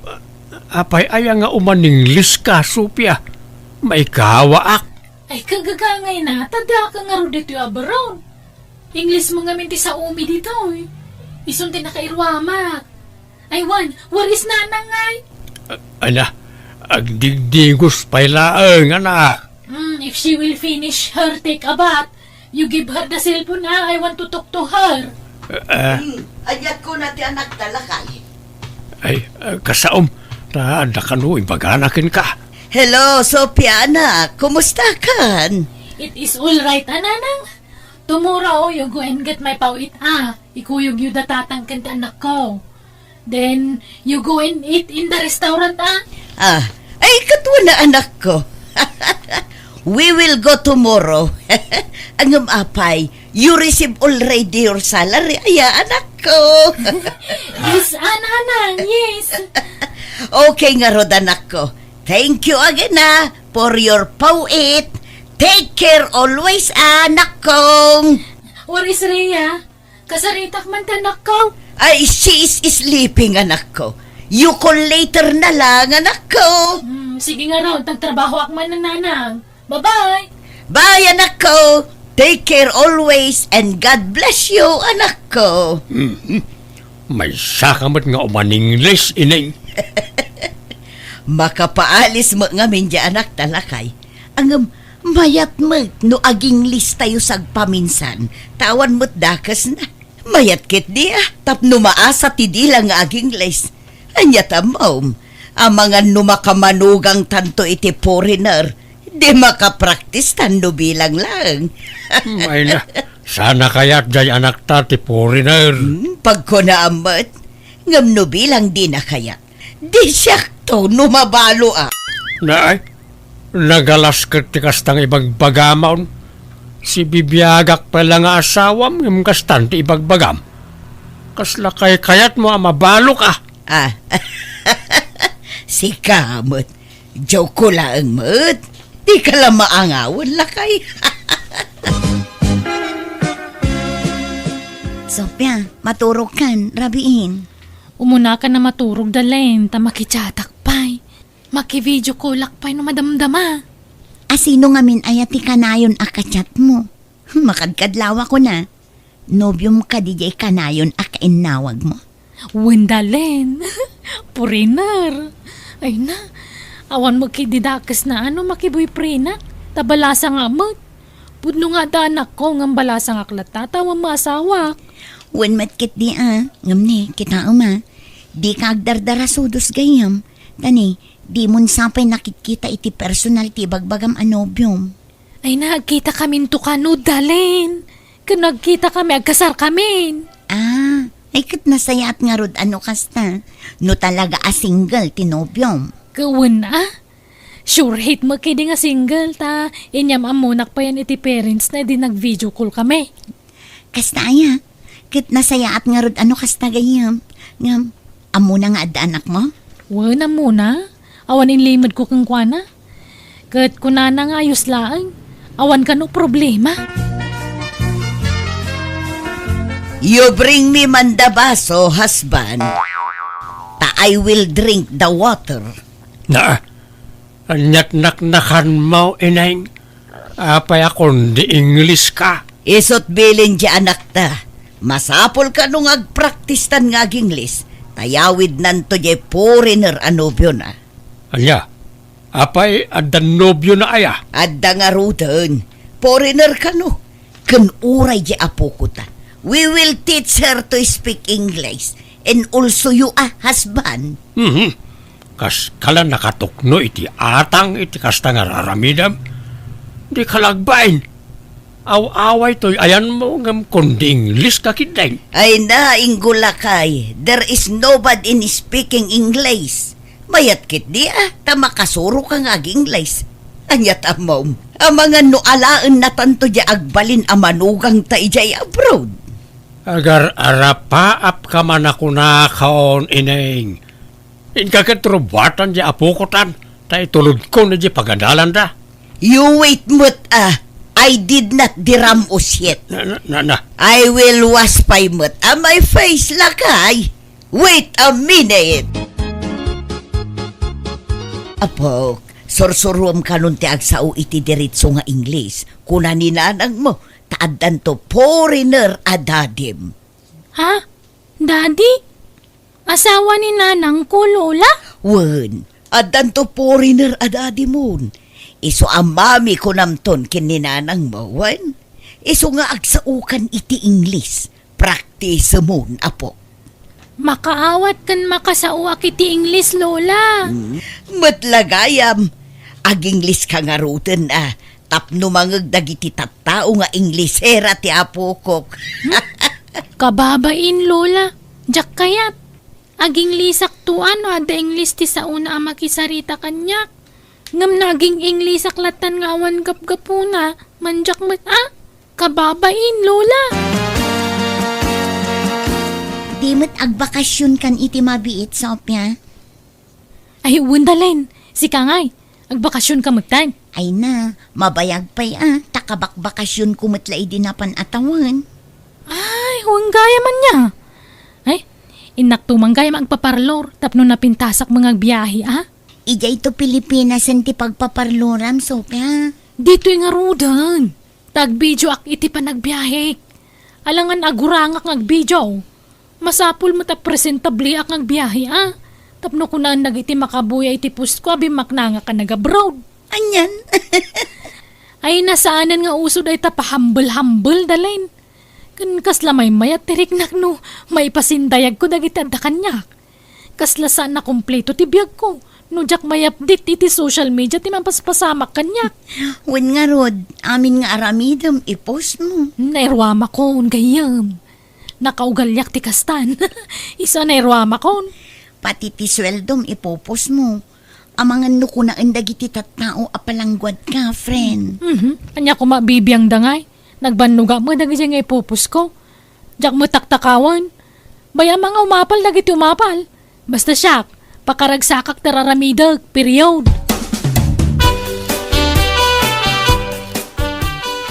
apay aya nga umaninglis ka, Sofia? Maikawaak. Ay, kagagangayna, ta addaak ngarud ditoy abroad. Inglismo ngamin ti saomi ditoy. Isun ti nakairuamak. Ay, wen, where is Nanang ngay? A-, ana, agdigdigos pay laeng, anak. Hmm, if she will finish her take a bath, you give her the cellphone, ah. I want to talk to her. Eh, eh. Hmm, ania kuna ti anakta, lakay? Ay, eh, kasaom, ta adda kano ibagana kenka. Hello, Sofia, anak. Kumusta kan? It is all right, a, Nanang. Tomorrow, you go and get my paw-it, ah. Ikuyogyo da Tatang ken ti anakko. Then, you go and eat in the restaurant, ah. Ah, ay, ket wen a, anakko. We will go tomorrow. Ngem apay, you receive already your salary, aya, anakko. Yes, a, Nanang, yes. Okay ngarud, anakko. Thank you again, ah, for your paw-it. Take care always, anakko. Where is Rhea? Kasaritak man ti anakko. Ay, she is sleeping, anakko. You call later na lang, anakko. Hmm, sige ngarud, agtrabahoak man, Nanang. Bye-bye. Bye, anakko. Take care always and God bless you, anakko. Mhm. Maysaka met nga umaninglis, Ining. Makapaalis met ngamin diay anakta, lakay. Ngem, mayat met no aginglis tayo sagpaminsan, ta awan met dakesna. Mayat ketdi, a, tapno maasa ti dilang nga aginglis. Ania ti ammom, amangan no makamanugangtanto iti foreigner, di makapraktis tan no bilang laeng. Mayna, saan a kayat diay anakta ti foreigner? Hmm, pagkunaam met, ngem no bilang dina kayat, di siakto no mabalo, a. Naay, Nagalas ket ti kasta nga ibagbagam, a, on. Sibibiagak pay la nga asawam, ngem kastan ti ibagbagam. Kasla kaykayatmo a mabalok, a? Ah, sika met. Joke ko laeng met. Dika la maangawen, lakay. Sofia, maturog kan, rabiin. Umuna ka na maturog, Dalen, ta makichatak pay. Maki-video callak pay no madamdama. A, sino ngamin aya ti kanayon a ka-chat mo? Makadkadlawa ko na. Nobiom kadi diay kanayon a kainnawag mo? Wen, Dalen. Foreigner. Ay na, awan mo kidi dakes na ano makiboyfriendak. Ta balasangak met. Pudno nga adda anakko, ngem balasangak latta, ta awan maasawak. Wen met ketdi a, ngem ne, kitaem a. Dika agdardarasudos gayyem. Ta ne, dimon sa pay nakitkita iti personal ti ibagbagam a nobiom. Ay na, agkitakaminto kano, Dalen. Ken agkitakami, agkasarkamin. Ah, ay ket nasayaat ngarud a no kasta. No talaga a single ti nobiom. Kawen a? Sure hit mo kidi nga single ta inyam-ammonak payen iti parents na idi nag-video call kami. Kasta aya, ket nasayaat ngarud a no kasta gayyem. Ngem, ammona nga adda anakmo? Wen, ammona. Awan inlimedko kenkuana. Ket kunana nga ayos laeng, awan kano problema. You bring me mandabaso, husband, ta I will drink the water. Na, ania't naknakanmo, ineng? Apay a kundi Ingles ka? Isu't bilin ti anakta. Masapul kano nga agpraktistan nga ag-Ingles, ta yawidnanto diay foreigner a nobiona. Ania? Apay, adda nobiona aya? Adda ngaruden. Foreigner kano. Ken uray diay apokota. We will teach her to speak English and also you a husband. Mhm. Kaskala nakatukno iti atang iti kasta nga raramidem? Dika la agbain. Aw-away toy ayanmo ngem kundi Ingles ka ketdin. Ay na, Inggo lakay, there is no bad in speaking English. Mayat ketdi a, ta makasuroka nga ag-Ingles. Ania't ammom, amangan no alaennatanto diay agbalin a manugangta idiay abroad. Agar-arapaapka man a kunakon, ineng. Inka ket rubbuatan diay apokotan, ta itulodkon idiay pagadalanda. You wait met a, I did not diramos yet. Na, na, na, na. I will wash pay met a my face, lakay. Wait a minute! Apok, sursuruem kanon ti agsao iti diretso nga Ingles. Kuna ni nanangmo, ta addanto foreigner a dadim. Ha? Daddy? Asawa ni nanangko, Lola? Wen, addanto foreigner a dadimon. Isu a mami kunamton ken ni nanangmo, wen? Isu nga agsaokan iti Ingles. Praktisemon, apo. Makaawat ken makasaoak iti Ingles, Lola. Hmm, met la gayam. Ag-Ingles ka ngaruden a, tapno mangeg dagiti tattao nga Inglesera ti apokok. Kababain, Lola. Diak kayat. Ag-Inglesak to a no adda Ingles ti saona a makisarita kaniak. Ngem no aging-Inglesak lattan nga awan gapgapuna, mandiak met a. Kababain, Lola. Di met agbakasionkan iti mabiit, Sofia? Ay, wen, Dalen. Sika ngay, agbakasionka metten? Ay na, mabayag pay a, ta kabakbakasionko met la idi napan a tawen. Ay, wen gayam ania. Ay, innakto man gayam agpaparlor tapno napintasak met nga agbiahe a. Idiay to Pilipinas ti pagpaparloram, Sofia. Ditoy ngaruden. Ta agbideoak iti panagbiahek. Alangan agurangak nga agbideo. Masapul met a presentableak nga agbiahe a. Tapno kunaen dagiti makabuya iti postko a bimmaknangak a nag-abroad. Anian? Ay, nasaanen nga uso dayta pahambel-hambel, Dalen. Ken kasla maymayat ti riknak no maipasindayagko dagiti adda kaniak. Kasla saan a kompleto ti biagko no diak may-update iti social media ti mapaspasamak kaniak. Wen ngarud, amin nga aramidem, i-post mo. Nairuamakon, gayyem. Nakaugaliak ti kastan. Isu a nairuamakon. Pati ti sueldom, ipo-post mo. Amangan no kunaen dagiti tattao a palangguadka, friend. Mhm. Ania koma bibiangda ngay? Nagbannoga met dagiti nga ipupusko. Diak met taktakawan. Bay-am nga umapal dagiti umapal. Basta siak, pakaragsakak ti ar-aramidek, period.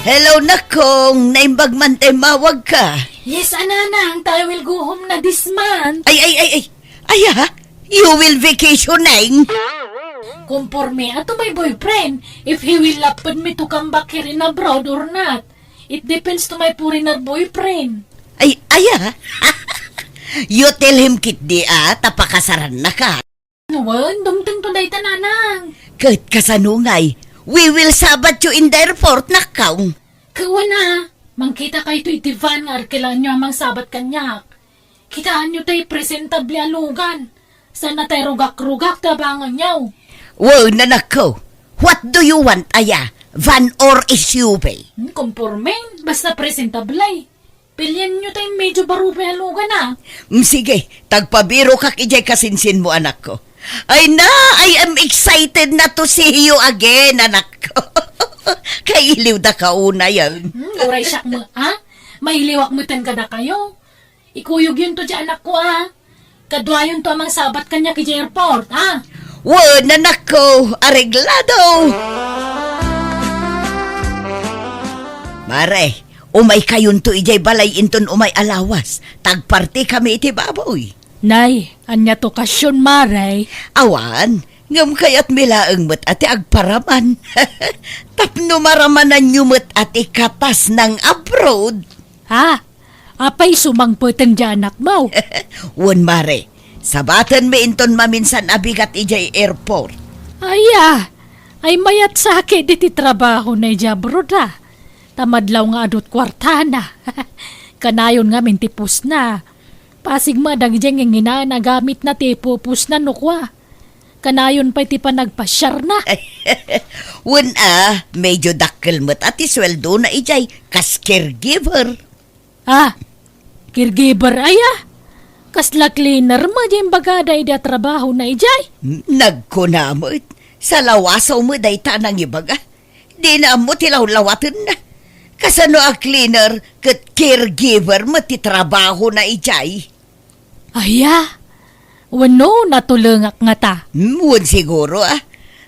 Hello, Nakong. Naimbag man ta immawagka. Yes, a nanang, ta I will go home na this month. Ay, ay, ay, ay. Aya, you will vacationing? Conforme to my boyfriend, if he will lapad me to come back here in abroad or not. It depends to my foreigner boyfriend. Ay, aya? You tell him ketdi a, ta pakasarannaka. Wen, dumtengto dayta, nanang. Ket kasano ngay? We will sabat you in the airport, Nakong. Ket wen a, mangkitakayto iti van nga arkelaenyo a mangsabat kaniak. Kitaenyo tay presentable a lugan. Saan a tay rugak-rugak ti abanganyo. Wen, anakko, what do you want, aya? Van or S U V? Hmm, conforme, basta presentable. Pilienyo tay medyo baro pay a lugan a. Mm, sige, ta agpabirokak idiay kasinsinmo, anakko. Ay na, I am excited na to see you again, anakko. Kailiwdaka unayen. Hmm, uray siak met, ha? Mailiwak meten kadakayo. Ikuyogyonto diay anakko a. Kaduayonto a mangsabat kaniak idiay airport, a. Wen, anakko, areglado. Mare, umaykayonto idiay balay inton umay a lawas. Ta agpartikami iti baboy. Nay, ania ti okasion, Mare? Awan, ngem kayatmi laeng met a ti agparaman. Tapno maramananyo met a ti katas nang abroad. Ha? Apay isu mangpeteng diay anakmo? Wen, Mare. Sabatenmi inton maminsan a bigat idiay airport. Aya, ay mayat sa ketdi ti trabahona idiay abroad a. Ta madlaw nga adu ti kuartana. Kanayon ngamin ti pusna. Pasig met dagiti nginginaen a gamitna ti ipupusna no kua. Kanayon pay ti panagpasiarna. Wen a, medyo dakkel met a ti sueldona idiay kas caregiver. Ah, caregiver aya? Kasla cleaner met diay imbagada idi a trabahona idiay? Nagkuna met, salawasaw met dayta a nangibaga. Dina ammo ti lawlawatenna. Kasano a cleaner ket caregiver met ti trabahona idiay? Aya? Wenno, natulengak ngata? Hmm, wen siguro, a.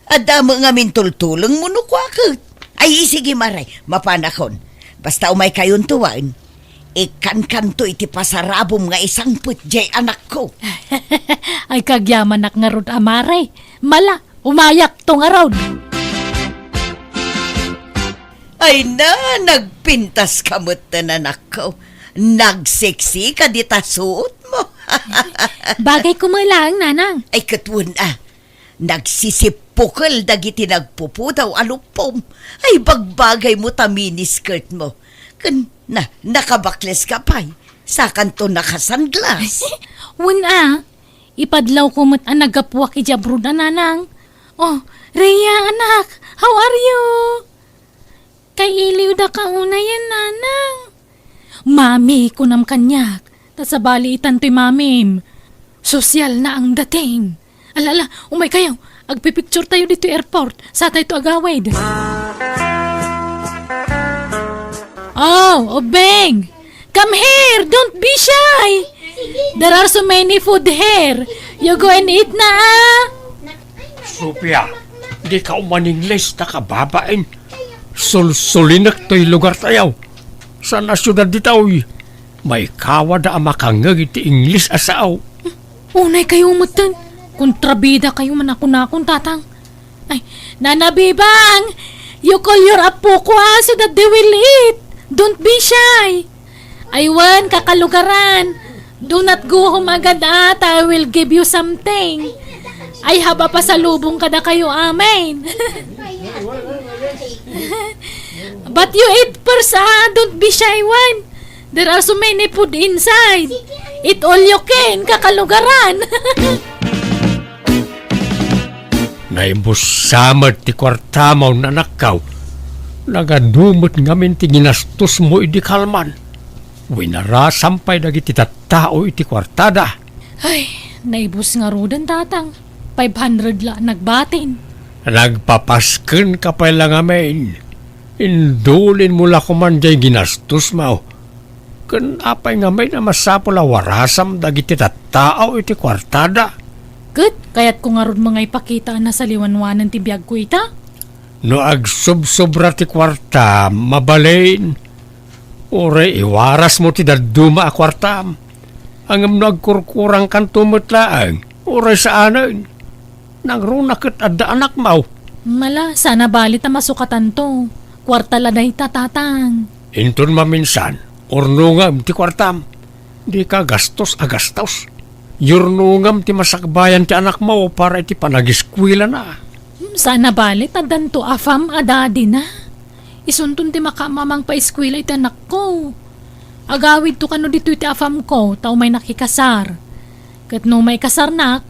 Adda met ngamin tultulengmo no kua ket. Ay, sige, Mare, mapanakon. Basta umaykayonto wen, ikkankanto iti pasarabom nga isangpet diay anakko. Ay, kagyamanak ngarud a, Mare. Mala, umayakto ngarud. Ay na, nagpintaska metten, anakko. Nagseksika dita suotmo. Bagay koma laeng, nanang. Ay, ket wen a. Nagsisippukel dagiti nagpupudaw a luppom. Ay, bagbagaymo ta miniskirtmo. Ken na, nakabakleska pay. Sakanto nakasanglas. Wen a, ipadlawko met a naggapuak idiay abroad a, nanang. Oh, Rhea, anak, how are you? Kailiwdaka unayen, nanang. Mami, kunam kaniak, ta sabali itan toy mamim. Sosyal na ang dating. Ala, ala, umaykayo. Agpipicture tayo ditoy airport. Satayto agawid. Oh, Obeng! Come here! Don't be shy! There are so many food here. You go and eat na, ah! Sofia, dika uman-Ingles ta kababain. Sulsulinek toy lugartayo. Saan a siudad ditoy? Maikawada a makangngeg iti Ingles a sao. Unaykayo metten. Kontrabidakayo man a kunakon, tatang. Ay, Nana Bibang! You call your apo ko, ah, so that they will eat. Don't be shy. Ay wen, kakalugaran. Do not go home agad, ah, ta I will give you something. I have a pasalubong kadakayo amin. But you eat first, ah. Don't be shy, wen. There are so many food inside. Eat all you can, kakalugaran. Naibussa met ti kuartamo, nanakko. Nagadu met ngamin ti ginastosmo idi kalman. Winarasam pay dagiti tattao iti kuartada. Ay, naibus ngaruden, tatang. Five hundred la nagbatin. Nagpapaskenka pay la ngamin. Indulinmo la koman jay ginastosmo. Ken apay ngamin a masapul a warasam dagiti tattao iti kuartada? Ket kayatko ngarud nga ipakita a nasaliwanwanen ti biagko ita. No agsubsobra ti kuarta, mabalin. Uray iwarasmo ti dadduma a kuartam. Ngem no agkurkurangkanto met laeng, uray saanen. Nangruna ket adda anakmo. Ala, saan a bali ta masukatanto. Kuarta la dayta, Tatang. Inton maminsan, urnongem ti kuartam. Dika gastos a gastos. Yurnongem ti masakbayan ti anakmo para iti panagiskuelana. Hmm, saan a bali ta addanto afam a dadina. Isunton ti makaammo a mangpaiskuela iti anakko. Agawidto kano ditoy ti afamko ta umaynak ikasar. Ket no maikasarnak,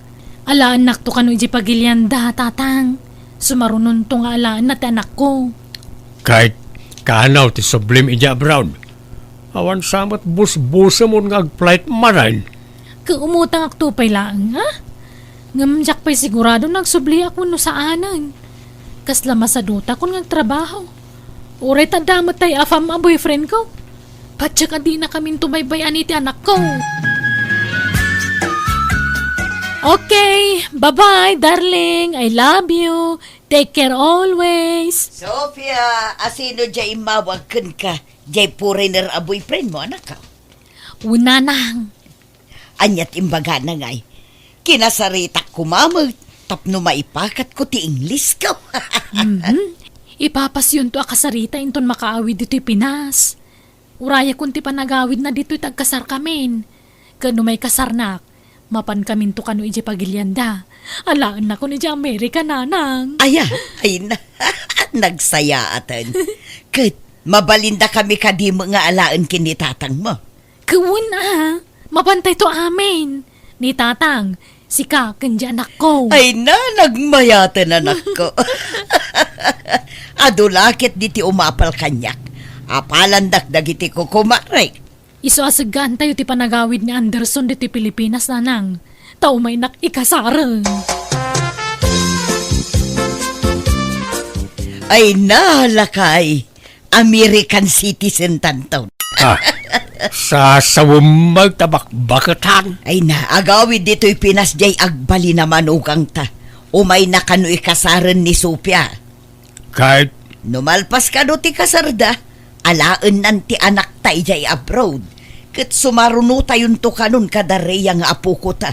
alaennakto kano idiay pagilianda, Tatang. Sumarunonto nga alaenna ti anakko. Ket kano ti sublim idiay abroad? Awan sa met busbusemon nga ag-flight manen. Ket umutangakto pay laeng, a? Ngem diak pay sigurado no agsubliak wenno saanen. Kasla masadutakon nga agtrabaho. Uray ta adda met tay afam a boyfriendko. Patiek a dinakaminto baybay-ani ti anakko. Okay, bye-bye, darling. I love you. Take care always. Sofia, asino diay immawag kenka? Diay foreigner a boyfriendmo, anakko? Wen, Nanang. Ania ti imbagana ngay? Kinasaritak koma met tapno maipakatko ti Inglesko. Mhm. Ipapasyonto a kasarita inton makaawid ditoy Pinas. Urayakon ti panagawidna ditoy ti agkasarkamin. Ket no maikasarnak, mapankaminto kano idiay pagilianda. Alaennakon idiay Amerika, Nanang. Aya, ay na. Nagsayaaten. Ket mabalindakami kadi met nga alaen ken ni tatangmo? Wen a, mapantayto amin. Ni tatang, sika, ken di anakko. Ay na, nagmayaten anakko. Adu la ket diti umapal kaniak. Apalandak dagiti kukumarek. Isu a seggaantayo ti panagawid ni Anderson ditoy Pilipinas, Nanang. Ta umaynak ikasaren. Ay na, lakay. American citizen tanto. Ah, sasawem ta bakbaketan. Ay na, agawid ditoy Pinas diay agbalin a manugangta. Umayna kano ikasaren ni Sofia. Ket no malpas kano ti kasarda, alaennan ti anakta idiay abroad. Ket sumarunotayonto kanon kada Rhea nga apokota.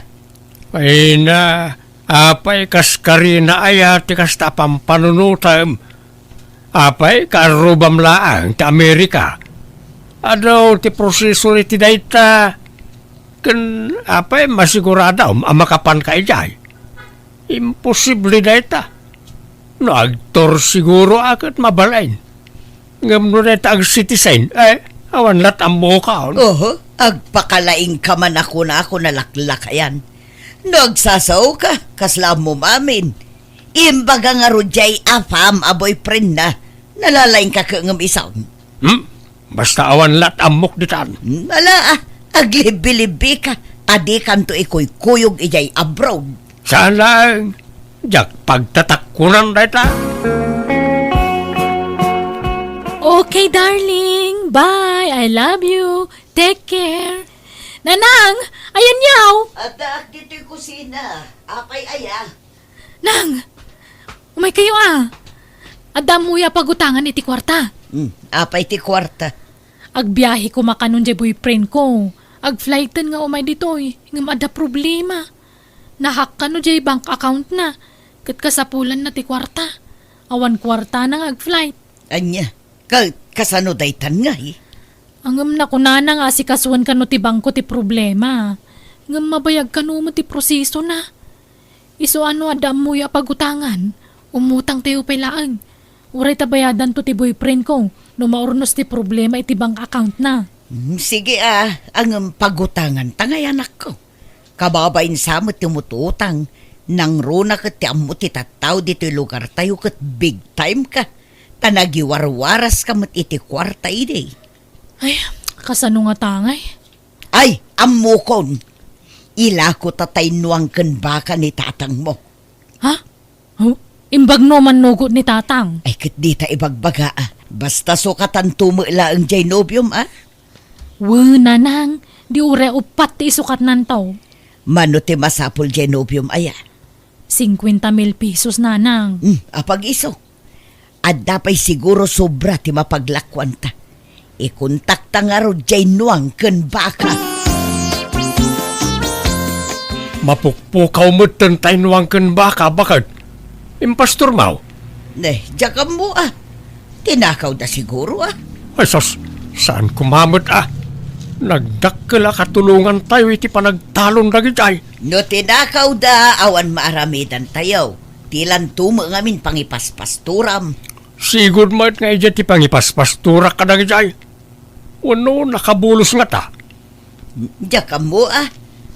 Ay na, apay kas karina aya ti kasta a pampanunotem? Apay kaarrubam laeng ti Amerika? Adu ti proseso iti dayta. Ken apay masiguradom a makapanka idiay? Imposible dayta. No agtor siguro a ket mabalin. Ngem no dayta ag-citizen, eh, awan lat ammokon. Oho, agpakalaingka man a kunako nalaklakayan. No agsasaoka, kasla ammom amin. Imbaga ngarud diay afam a boyfriendna, nalalaingka ket ngem isun. Hmm? Basta awan lat ammok ditan. Hmm, ala, ah, aglibbilibbika, a dikanto ikuykuyog idiay abroad. Saan laeng, diak pagtatakkunan dayta. Okay, darling. Bye. I love you. Take care. Nanang, ayanyaw. Addaak ditoy kusina. Apay aya? Nang, umaykayo a. Adda ammoyo a pagutangan iti kuarta. Hmm, apay ti kuarta? Agbiahe koma kanon diay boyfriend ko. Agflighten nga umay ditoy, ngem adda problema. Nahack kano diay bank account na, ket kasapulanna ti kuarta. Awan kuartana nga agflight. Ania, ka-, kasano daytan ngay? Ngem nakunana nga asikasuen kano ti bangko ti problema. Ngem mabayag kano met ti prosesona. Isu a no adda ammoyo a pagutangan, umutangtayo pay laeng. Uray ta bayadanto ti boyfriend ko no maurnos ti problema iti bank account na. Hmm, sige a, ngem pagutanganta ngay, anakko. Kababain sa met ti umututang, nangruna ket ti ammo ti tattao ditoy lugartayo ket big time ka. Ta nagiwarwaras ka met iti kuarta idi. Ay, kasano ngata ngay? Ay, ammokon. Ilako ta tainnuang ken baka ni tatangmo. Imbag no mannugot ni Tatang. Ay, ket dita ibagbaga, a. Basta sukatanto met laeng jay nobiom, a. Wen, Nanang, di uray uppat ti isukatnanto. Mano ti masapul jay nobiom, aya? Singkuenta mil pesos, Nanang. Hmm, apag-isu. Adda pay siguro sobra ti mapaglakuanta. Ikontakta ngarud jay Nuang ken Baka. Mapukpukaw metten tay Nuang ken Baka, baket. Impastormaw? Ne, diak ammo, a. Tinakawda siguro, a. Ay, sus, saan koma met, a. Nagdakkel a katulongantayo iti panagtalon dagidiay. No tinakawda, awan maaramidantayo. Ti lanto met ngamin pangipaspastoram. Sigud met nga idiay ti pangipaspastorak kadagidiay. Wenno nakabulos ngata? Diak ammo, a.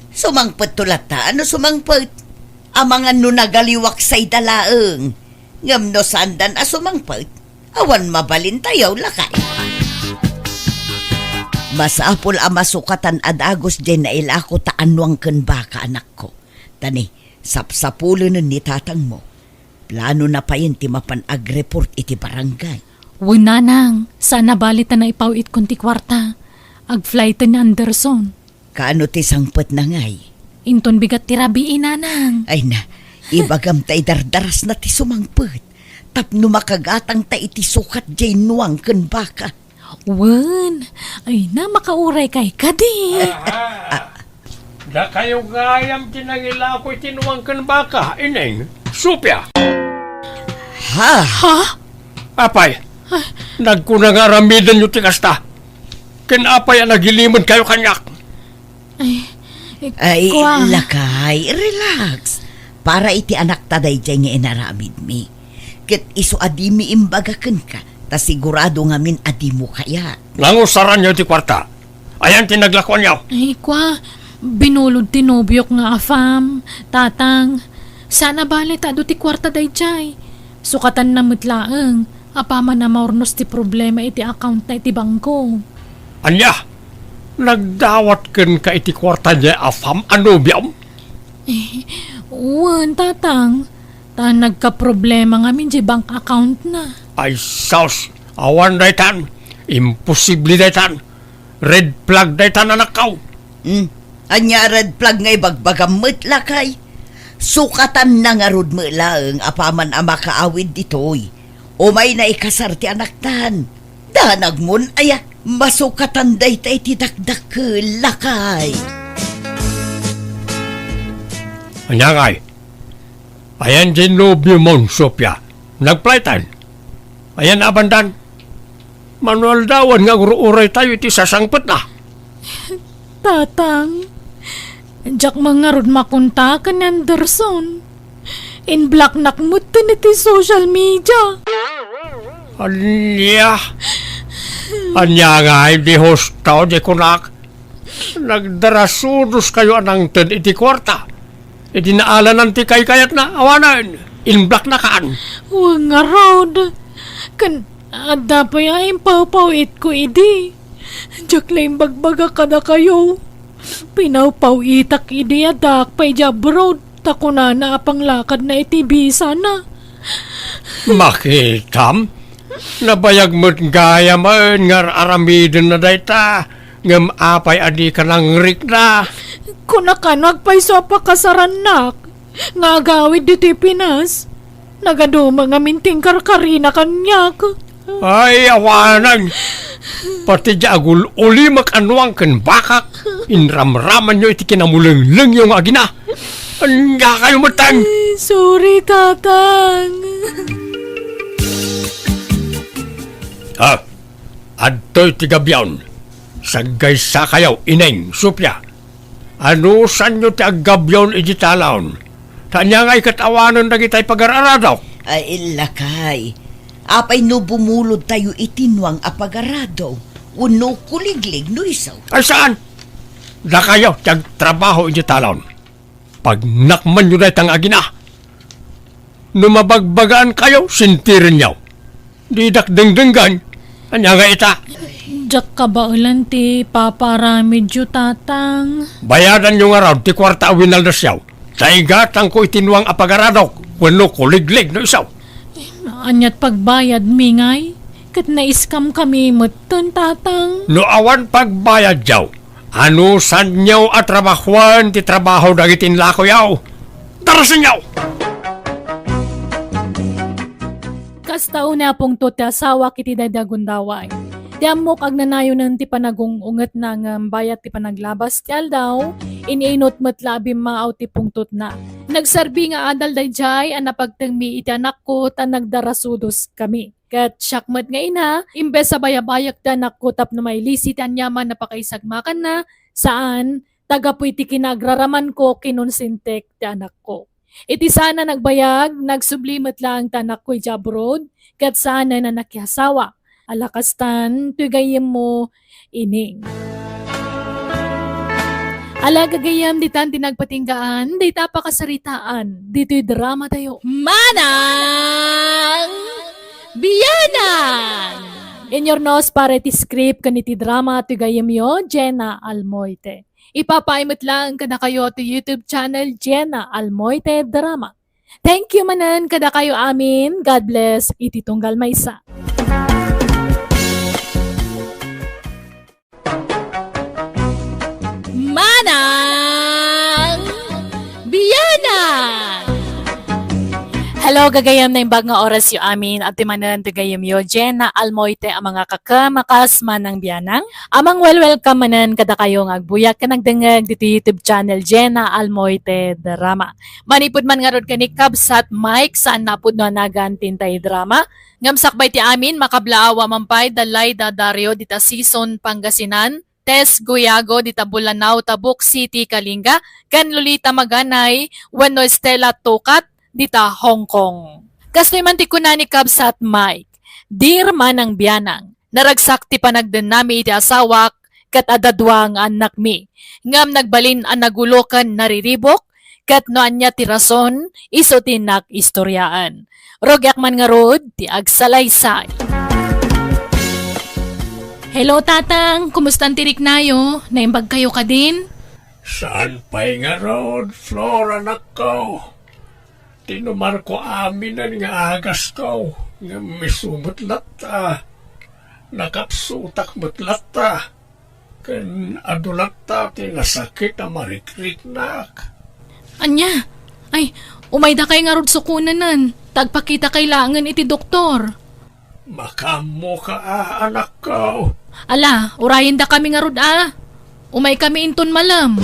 Sumangpetto latta no sumangpet. Amangan no nagaliwak sayda laeng. Ngem no saandan a sumangpet, awan mabalintayo, lakay. Masapul a masukatan a dagus jay nailako ta Nuang ken Baka, anakko. Ta ni, sapsapulenen ni tatangmo. Planona payen ti mapan agreport iti barangay. Wen, Nanang, saan a bale ta naipawit kon ti kuarta. Agflyten ni Anderson. Kaano ti sangpetna ngay? Inton bigat ti rabii, Nanang. Ay na, ibagam ta idardarasna ti sumangpet. Tapno makagatangta iti sukat jay Nuang ken Baka. Wen, ay na, makauraykay kadi. Aha. Dakayo gayam ti nangilako iti Nuang ken Baka, Ineng, Sofia. Ha? Ha? Apay, nagkuna nga aramidenyo ti kasta. Ken apay a nagilimed kayo kaniak? Ay, Ay, kua. Lakay, relax. Para iti anakta daydiay nga inaramidmi. Ket isu a dimi imbaga kenka, ta sigurado ngamin a dimo kayat. Nangusaranyo ti kuarta. Ayan ti naglakuanyo. Ay, kua, binulod ti nobiok nga afam, tatang. Saan a bale ta adu ti kuarta daydiay. Sukatanna met laeng, apaman a maurnos ti problema iti accountna iti bangko. Ania? Nagdawat kenka iti kuarta diay afam a nobiom? Eh, wen, tatang. Ta nagkaproblema ngamin diay bank accountna. Ay, sus! Awan daytan! Imposible daytan! Red flag daytan, anakko! Hmm. Ania a red flag nga ibagbagam met, lakay? Sukatanna ngarud met laeng apaman a makaawid ditoy. Umayna ikasar ti anaktan. Danagmon, aya, masukatan dayta iti dakdakkel, lakay. Ania ngay? Ayan diay nobiomon, Sofia. Nagflyten. Ayan a bandan. Mano aldawan nga agur-uraytayo iti sasangpetna. Tatang, diak man ngarud makontak ken ni Anderson. In-blocknak metten iti social media. Ania? Ania ngay, di husto diay kunak? Nagdarasudoskayo a nangted iti kuarta. Idi naalanan ti kaykayatna, awanen, in-blocknakan. Wen ngarud. Ken adda pay a impawpaw-itko idi. Diak la imbagbaga kadakayo. Pinawpaw-itak idi addaak pay idiay abroad, ta kunana a panglakadna iti bisana. Makitam, nabayag met gayamen nga ar-aramidenna dayta, ngem apay a dika nangrikna? Kunak, no agpayso a pakasarannak nga agawid ditoy Pinas, nagadu met ngamin ti inkarkarina kaniak. Ay, awanen! Pati diay agul-ulimek a Nuang ken Bakak, inramramanyo iti kinamulenglengyo nga agina. Ania kayo metten? Ay, sorry, Tatang. Ah, adtoy ti gabion. Saggaysakayo, Ineng, Sofia. Anusanyo ti aggabion iti talaon? Ta ania ngay ket awanen dagitay pagaradok? Ay, lakay. Apay no bumulodtayo iti Nuang a pagarado? Wenno kuliglig no isu? Ay, saan? Dakayo ti agtrabaho iti talaon. Pagnakmanyo dayta nga agina. No mabagbagaankayo, sentirenyo. Didak dengdenggen. Ania nga ita? Diak kabaelan ti papaaramidyo, Tatang. Bayadanyo ngarud ti kuarta a winaldasyo. Ta igatangko iti Nuang a pagaradok. wenno kuliglig no isu. Ania't pagbayadmi ngay? Ket na-scam kami metten, Tatang. No awan pagbayadyo, anusanyo a trabahoen ti trabaho dagiti inlakoyo? Tarasenyo! Kasta unay a pungtot ti asawak iti daydiay a gundaway. Ti ammok agnanayonen ti panagung-ungetna ngem bayat ti panaglabas ti aldaw, in-inut met la a bimmaaw ti pungtotna. Nagserbi nga adal daydiay a napagtengmi iti anakko ta nagdarasudoskami. Ket siak met nga ina, imbes a bayabayak ti anakko tapno mailisi ti aniaman a pakaisagmakanna, saan, ta gapu iti kinaagraramanko kinonsentek ti anakko. Iti saan a nagbayag, nagsubli met laeng ti anakko idiay abroad, ket saanen a nakiasawa. Ala kastan, toy gayyemmo, Ining. Ala gagayyem, ditan ti nagpatinggaan, dayta a pakasaritaan, ditoy drama tayo. Manang Bianang! Inyurnos para iti script ken iti drama, toy gayyemyo, Jenna Almoite. Ipapaay met laeng kadakayo ti YouTube channel, Jenna Almoite Drama. Thank you manen kadakayo amin. God bless iti tunggal maysa. Manang Bianang! Hello, gagayyem, naimbag nga orasyo amin. Adtoy manen ti gayyemyo, Jenna Almoite a mangakakem a kas Manang Bianang. Amang well welcome manen kadakayo nga agbuyak ken agdengngeg ditoy YouTube channel Jenna Almoite Drama. Manipud man ngarud ken ni Kabsat Mike, saan a pudno a nagan ti intay drama. Ngem sakbay ti amin, makablaawa man pay da Laida Dario dita Sison, Pangasinan, Tess Guyago dita Bulanao, Tabuk City, Kalinga, ken Lolita Maganay wenno Stella Tukat dita Hong Kong. Kastoy man ti kuna ni Kabsat Mike, Dear Manang Bianang, naragsak ti panagdennami iti asawak ket adda dua nga annakmi, ngem nagbalin a nagulo ken nariribuk, ket no ania ti rason, isu ti innak istoriaan. Rugiak man ngarud ti agsalaysay. Hello, Tatang. Kumusta ti riknayo? Naimbag kayo kadin? Saan pay ngarud, Flor, anakko? Tinumarko aminen nga agasko, ngem isu met latta. Nakapsutak met latta. Ken adu latta ti nasakit a marikriknak. Ania? Ay, umaydakay ngarud sukonenen, ta agpakitakay laengen iti doktor. Makaammoka a, anakko? Ala, urayendakami ngarud a. Umaykami inton malem.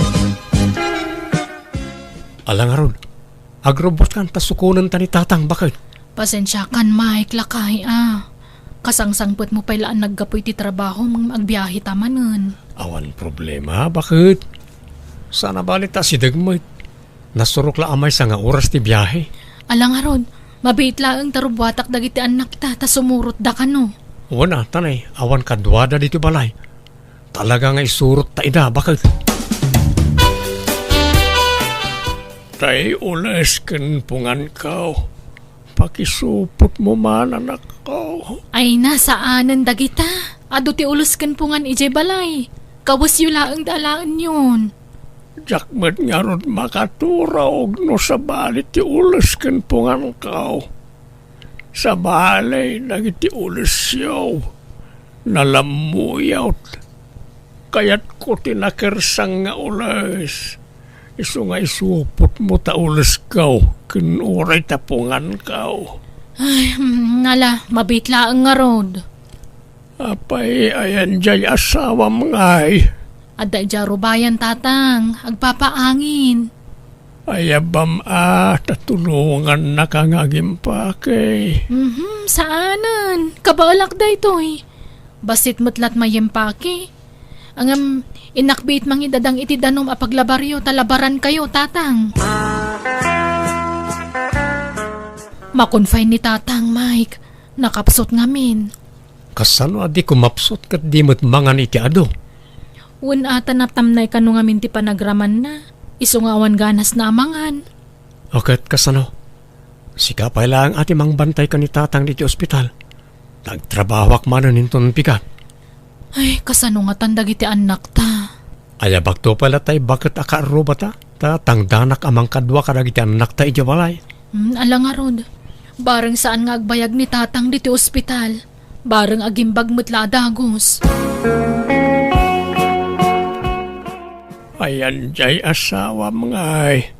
Ala ngarud, agrubbuatkan ta sukonenta ni Tatang, baket. Pasensiakan, Mike, lakay a. Kasangsangpetmo pay la a naggapu iti trabahom ngem agbiaheta manen. Awan problema, baket. Saan a bale ta asideg met. Nasurok la a maysa nga oras ti biahe. Ala ngarud, mabiit laeng ta rubbuatak dagiti annakta ta sumurotda kano. Wen a, tanay, awan kaduada ditoy balay. Talaga nga isurotta ida, baket. Tay ules ken punganko. Pakisupotmo man, anakko. Ay, na, saanen dagita. Adu ti ules ken pungan idiay balay. Kawesyo laeng ti alaenyon. Diak met ngarud makaturog no sabali ti ules ken punganko. Sabali dagiti ulesyo, nalammuyot. Kayatko ti nakersang nga ules. Isu nga isupotmo ta ulesko ken uray ta punganko. Ay, mm, ala, mabiit laeng ngarud. Apay, ayan diay asawam ngay? Adda idiay rubayan, Tatang. Agpapaangin. Ayabam a, ta tulongannaka nga agimpake. Mhm, saanen. Kabaelak daytoy. Bassit met la't mayimpake. Ngem, innak biit mangidadang iti danum a paglabaryo ta labarankayo, Tatang. Makunfine ni Tatang, Mike. Nakapsut ngamin. Kasano a di kumapsut ket di met mangan iti adu? Wen a, ta natamnay kano ngamin ti panagramanna. Isu nga awan ganasna a mangan. O ket kasano? Sika pay laeng a ti mangbantay ken ni Tatang ditoy ospital. Nagtrabahoak manen inton bigat. Ay, kasano ngatan dagiti annakta? Ayabakto pay latta ti baket a kaarrubata, ta tangdanak a mangkadua kadagiti annakta idiay balay. Hmm, ala ngarud. Bareng saan nga agbayag ni Tatang ditoy ospital. Bareng agimbag met la a dagus. Ayan jay asawam ngay.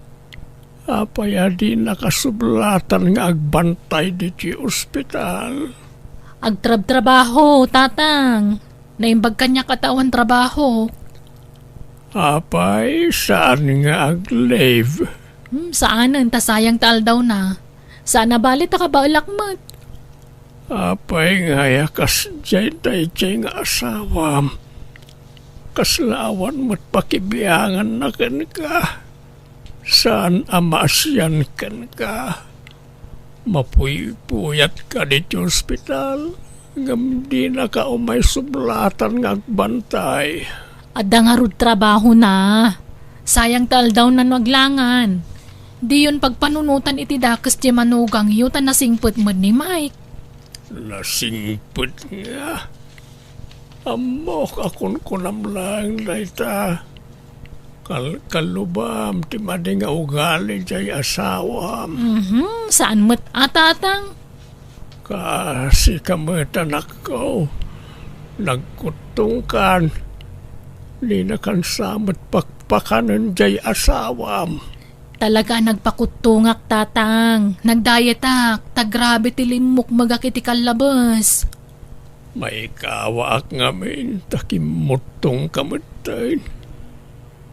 Apay a di nakasublatan nga agbantay ditoy ospital? Agtrabtrabaho, Tatang. Naimbag kaniak a ta awan trabaho. Apay, saan nga ag-leave? Hmm, saanen, ta sayang ta aldawna. Saan a bali ta kabaelak met. Apay ngay a kasdiay daydiay nga asawam? Kasla awan met pakibianganna kenka. Saan a maasian kenka. Mapuypuyatka ditoy ospital, ngem dinaka umay sublatan nga agbantay. Adda ngarud trabahona. Sayang ta aldawna no aglangan. Diyon pagpanunotan iti dakes ti manugangyo ta nasingpet met ni Mike. Nasingpet nga? Ammok a kunkunam laeng dayta. Kalkalubam ti madi nga ugali jay asawam. Mhm, saan met a, Tatang? Kasika met, anakko. Nagkuttongkan. Dinakan sa met pakpakanen jay asawam. Talaga a nagpakuttongak, Tatang. Nagdayetak, ta grabe ti limmukmegak iti kallabes. Maikawaak ngamin ta kimmuttongka metten.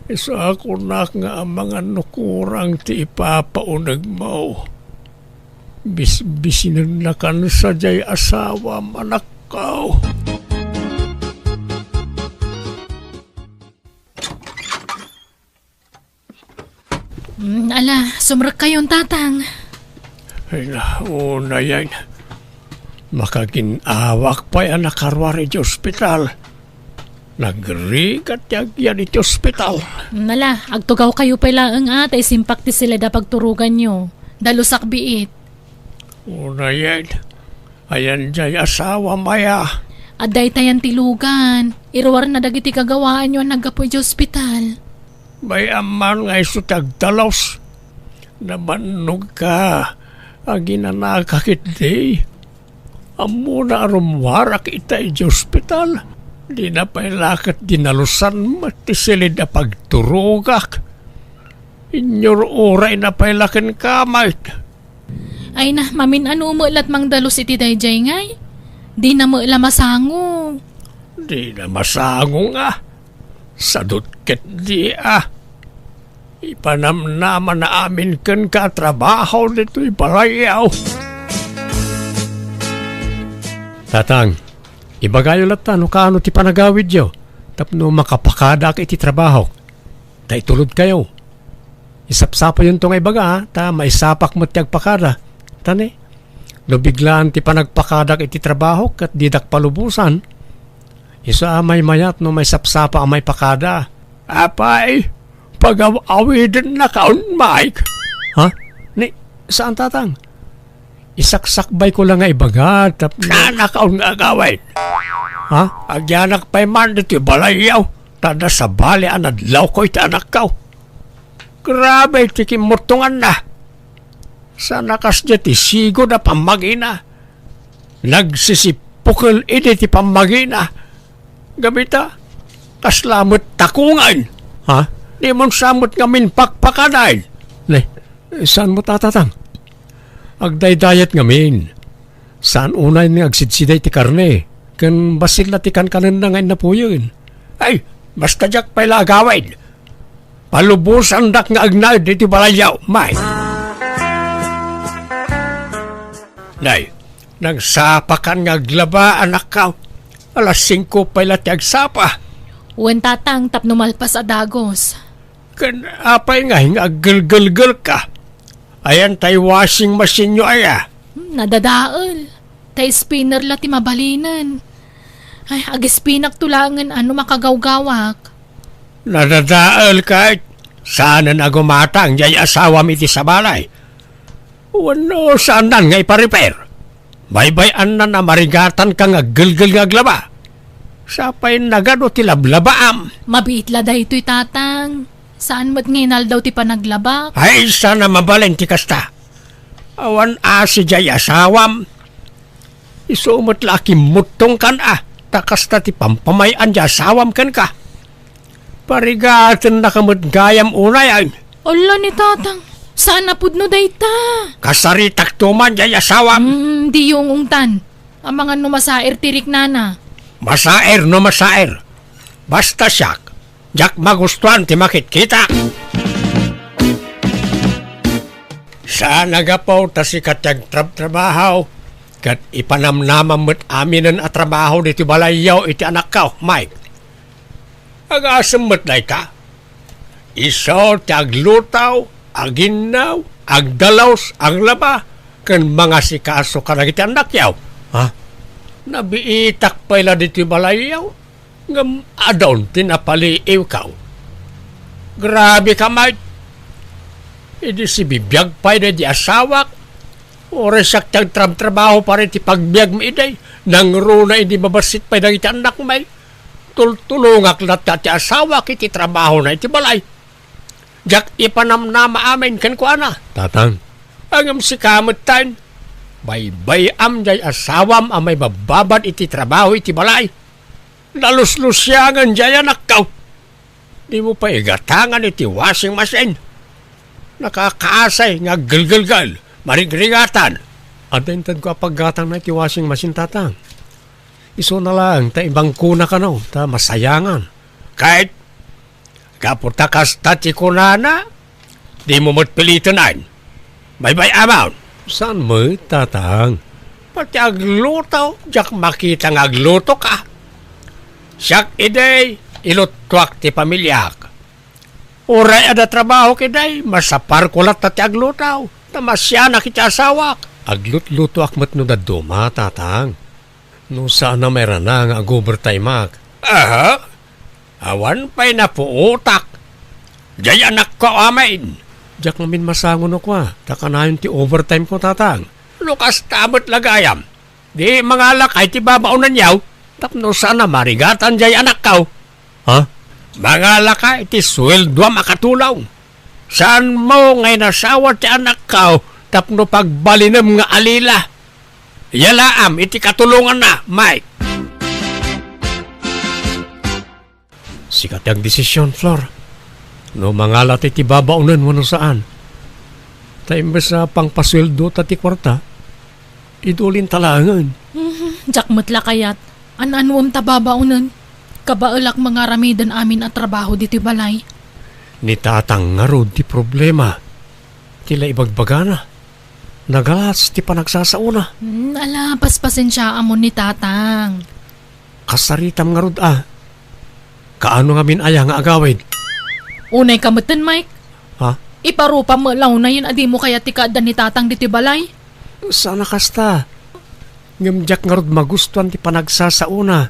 Isu a kunak nga amangan no kurang ti ipapaunegmo. Bisbisinennakan sadiay asawam, anakko. Mm, ala, sumrekkayon, Tatang. Ay, na, unayen. Makagin-awak pay a nakaruar iti ospital. Nagrigat ti agyan iti ospital. Mm, ala, agtugawkayo pay laeng a, ta isimpak ti silid a pagturoganyo. Dalusak biit. Unayen. Ayan jay asawam aya? Adda itayan ti lugan. Iruarna dagiti gagawaanyo a naggapu iti ospital. Bay-am man nga isu ti agdalus. Namannogka. Aginanaka ketdi. Ammona a rummuarak ita iti ospital. Dina pay la ket dinalusan met ti silid a pagturogak. Inyur-urayna pay la kenka met. Ay na, mamin-ano met la ti mangdalus iti daydiay ngay? Dina met la masango. Dina masango nga. Sadut ketdi a. Ipanamnamana amin kenka a trabaho ditoy balayyo. Tatang, ibagayo latta no kaano ti panagawidyo tapno makapakadaak iti trabahok. Ta itulodkayo. Isapsapayonto nga ibaga, ta maisapak met ti agpakada. Ta ne, no biglaan ti panagpakadak iti trabahok ket didak palubosan, isu a maymayat no maisapsapa a maipakada. Apay, pagaw-awidennakaon, Mike. Ha? Ni, saan, Tatang? Isaksakbayko la nga ibaga, tapno Saanakaon nga agawid? Ha? Agyanak pay man ditoy balayyo, ta adda sabali a nadlawko iti anakko. Grabe ti kimmuttonganna. Sana kasdiay ti sigud a pammagina. Nagsisipukel idi ti pammagina. Gapu ta, kasla met takongen. Ha? Dimon sa met ngamin pakpakadaen. Ne, saan met a, Tatang? Agdaydayat ngamin. Saan unay nga agsidsida iti karne, ken bassit la ti kankanenna nga innapuyen. Ay, basta diak pay la agawid. Palubosandak nga agnaed iti balayyo, Mike. Nay, nagsapakan nga aglaba, anakko. Alas singko pay la ti agsapa. Wen, Tatang, tapno malpas a dagus. Ken apay nga aggelgelgelka? Ayan tay washing machine-yo aya? Hmm, nadadael. Tay spinner la ti mabalinen. Ay, agispinakto laengen a no makagawgawak. Nadadael ket saanen a gumatang jay asawam iti sabali. Wenno, saannan nga iparepair? Baybay-annan a marigatanka nga aggelgel nga aglaba. Sapay nagadu ti lablabaam. Mabiit la daytoy, Tatang. Saan met nga inaldaw ti panaglabak? Ay, sana mabalin ti kasta. Awan asi diay asawam. Isu met la a kimmuttongkan a, ta kasta ti pampamay-an ti asawam kenka. Parigatennaka met gayam unay, ay. Ala ni Tatang, saan a pudno dayta. Kasaritakto man diay asawam. Hmm, diyo ungtan. Amangan no masaer ti riknana. Masaer no masaer. Basta siak, diak magustuan ti makitkita. Saan a gapu ta sika ti agtrabtrabaho, ket ipanamnamam met aminen a trabaho ditoy balayyo iti anakko, Mike. Agasem met dayta. Isu ti agluto, aginnaw, agdalus, aglaba, ken mangasikaso kadagiti annakyo. Ha? Nabiitak pay la ditoy balayyo, ngem adun ti napaliiwko. Grabe ka, Mike. Idi sibibiag pay daydi asawak, uray siak ti agtrabtrabaho para iti pagbiagmi idi, nangruna idi mabassit pay dagiti annakmi. Tultulongak latta ti asawak iti trabahona iti balay. Diak ipanamnama amin kenkuana. Tatang. Ngem sika metten, baybay-am diay asawam a maibabbabad iti trabaho iti balay. Naluslusiangen diay anakko. Dimo pay igatangan iti washing machine. Nakakaasay nga aggelgelgel, marigrigatan. Adda intedko a paggatangna iti washing machine, Tatang. Isuna laeng ta ibangkona kano, ta masayangan. Ket, gapu ta kasta ti kunana, dimo met piliten, ay. Baybay-amon. Saan met, Tatang? Pati agluto, diak makita nga aglutoka. Siak idi, iluttuak ti pamiliak. Uray adda trabahok idi, masaparko latta ti agluto, ta masianak iti asawak. Aglutlutoak met no dadduma, Tatang. No saan a mairana nga ag-overtimeak. Aha? Awan pay napuotak. Diay anakko amin. Diak ngamin masango no kua, ta kanayon ti overtimeko, Tatang. No kasta met la gayam, di mangalaka iti babaonanyo tapno saan a marigatan diay anakko. Ha? Mangalaka iti sueldoam a katulong. Saanmo nga inasawa ti anakko tapno pagbalinem nga alila. Yalaam iti katulonganna, Mike. Sika ti agdesisyon, Flor. No mangala ti, ti babaonen wenno saan. Ta imbes a pangpasueldota ti kuarta, idulinta laengen. Mhm, diak met la kayat. An-anuem ta babaonen? Kabaelak nga aramiden amin a trabaho ditoy balay. Ni Tatang ngarud ti problema. Ti la ibagbagana. Nagalas ti panagsasaona. Hmm, ala, paspasensiaam ni Tatang. Kasaritam ngarud a. Kaano ngamin aya nga agawid? Unay ka metten, Mike. Ha? Iparupam met la unayen a dimo kayat ti kaadda ni Tatang ditoy balay. Saan a kasta. Ngem diak ngarud magustuan ti panagsasaona.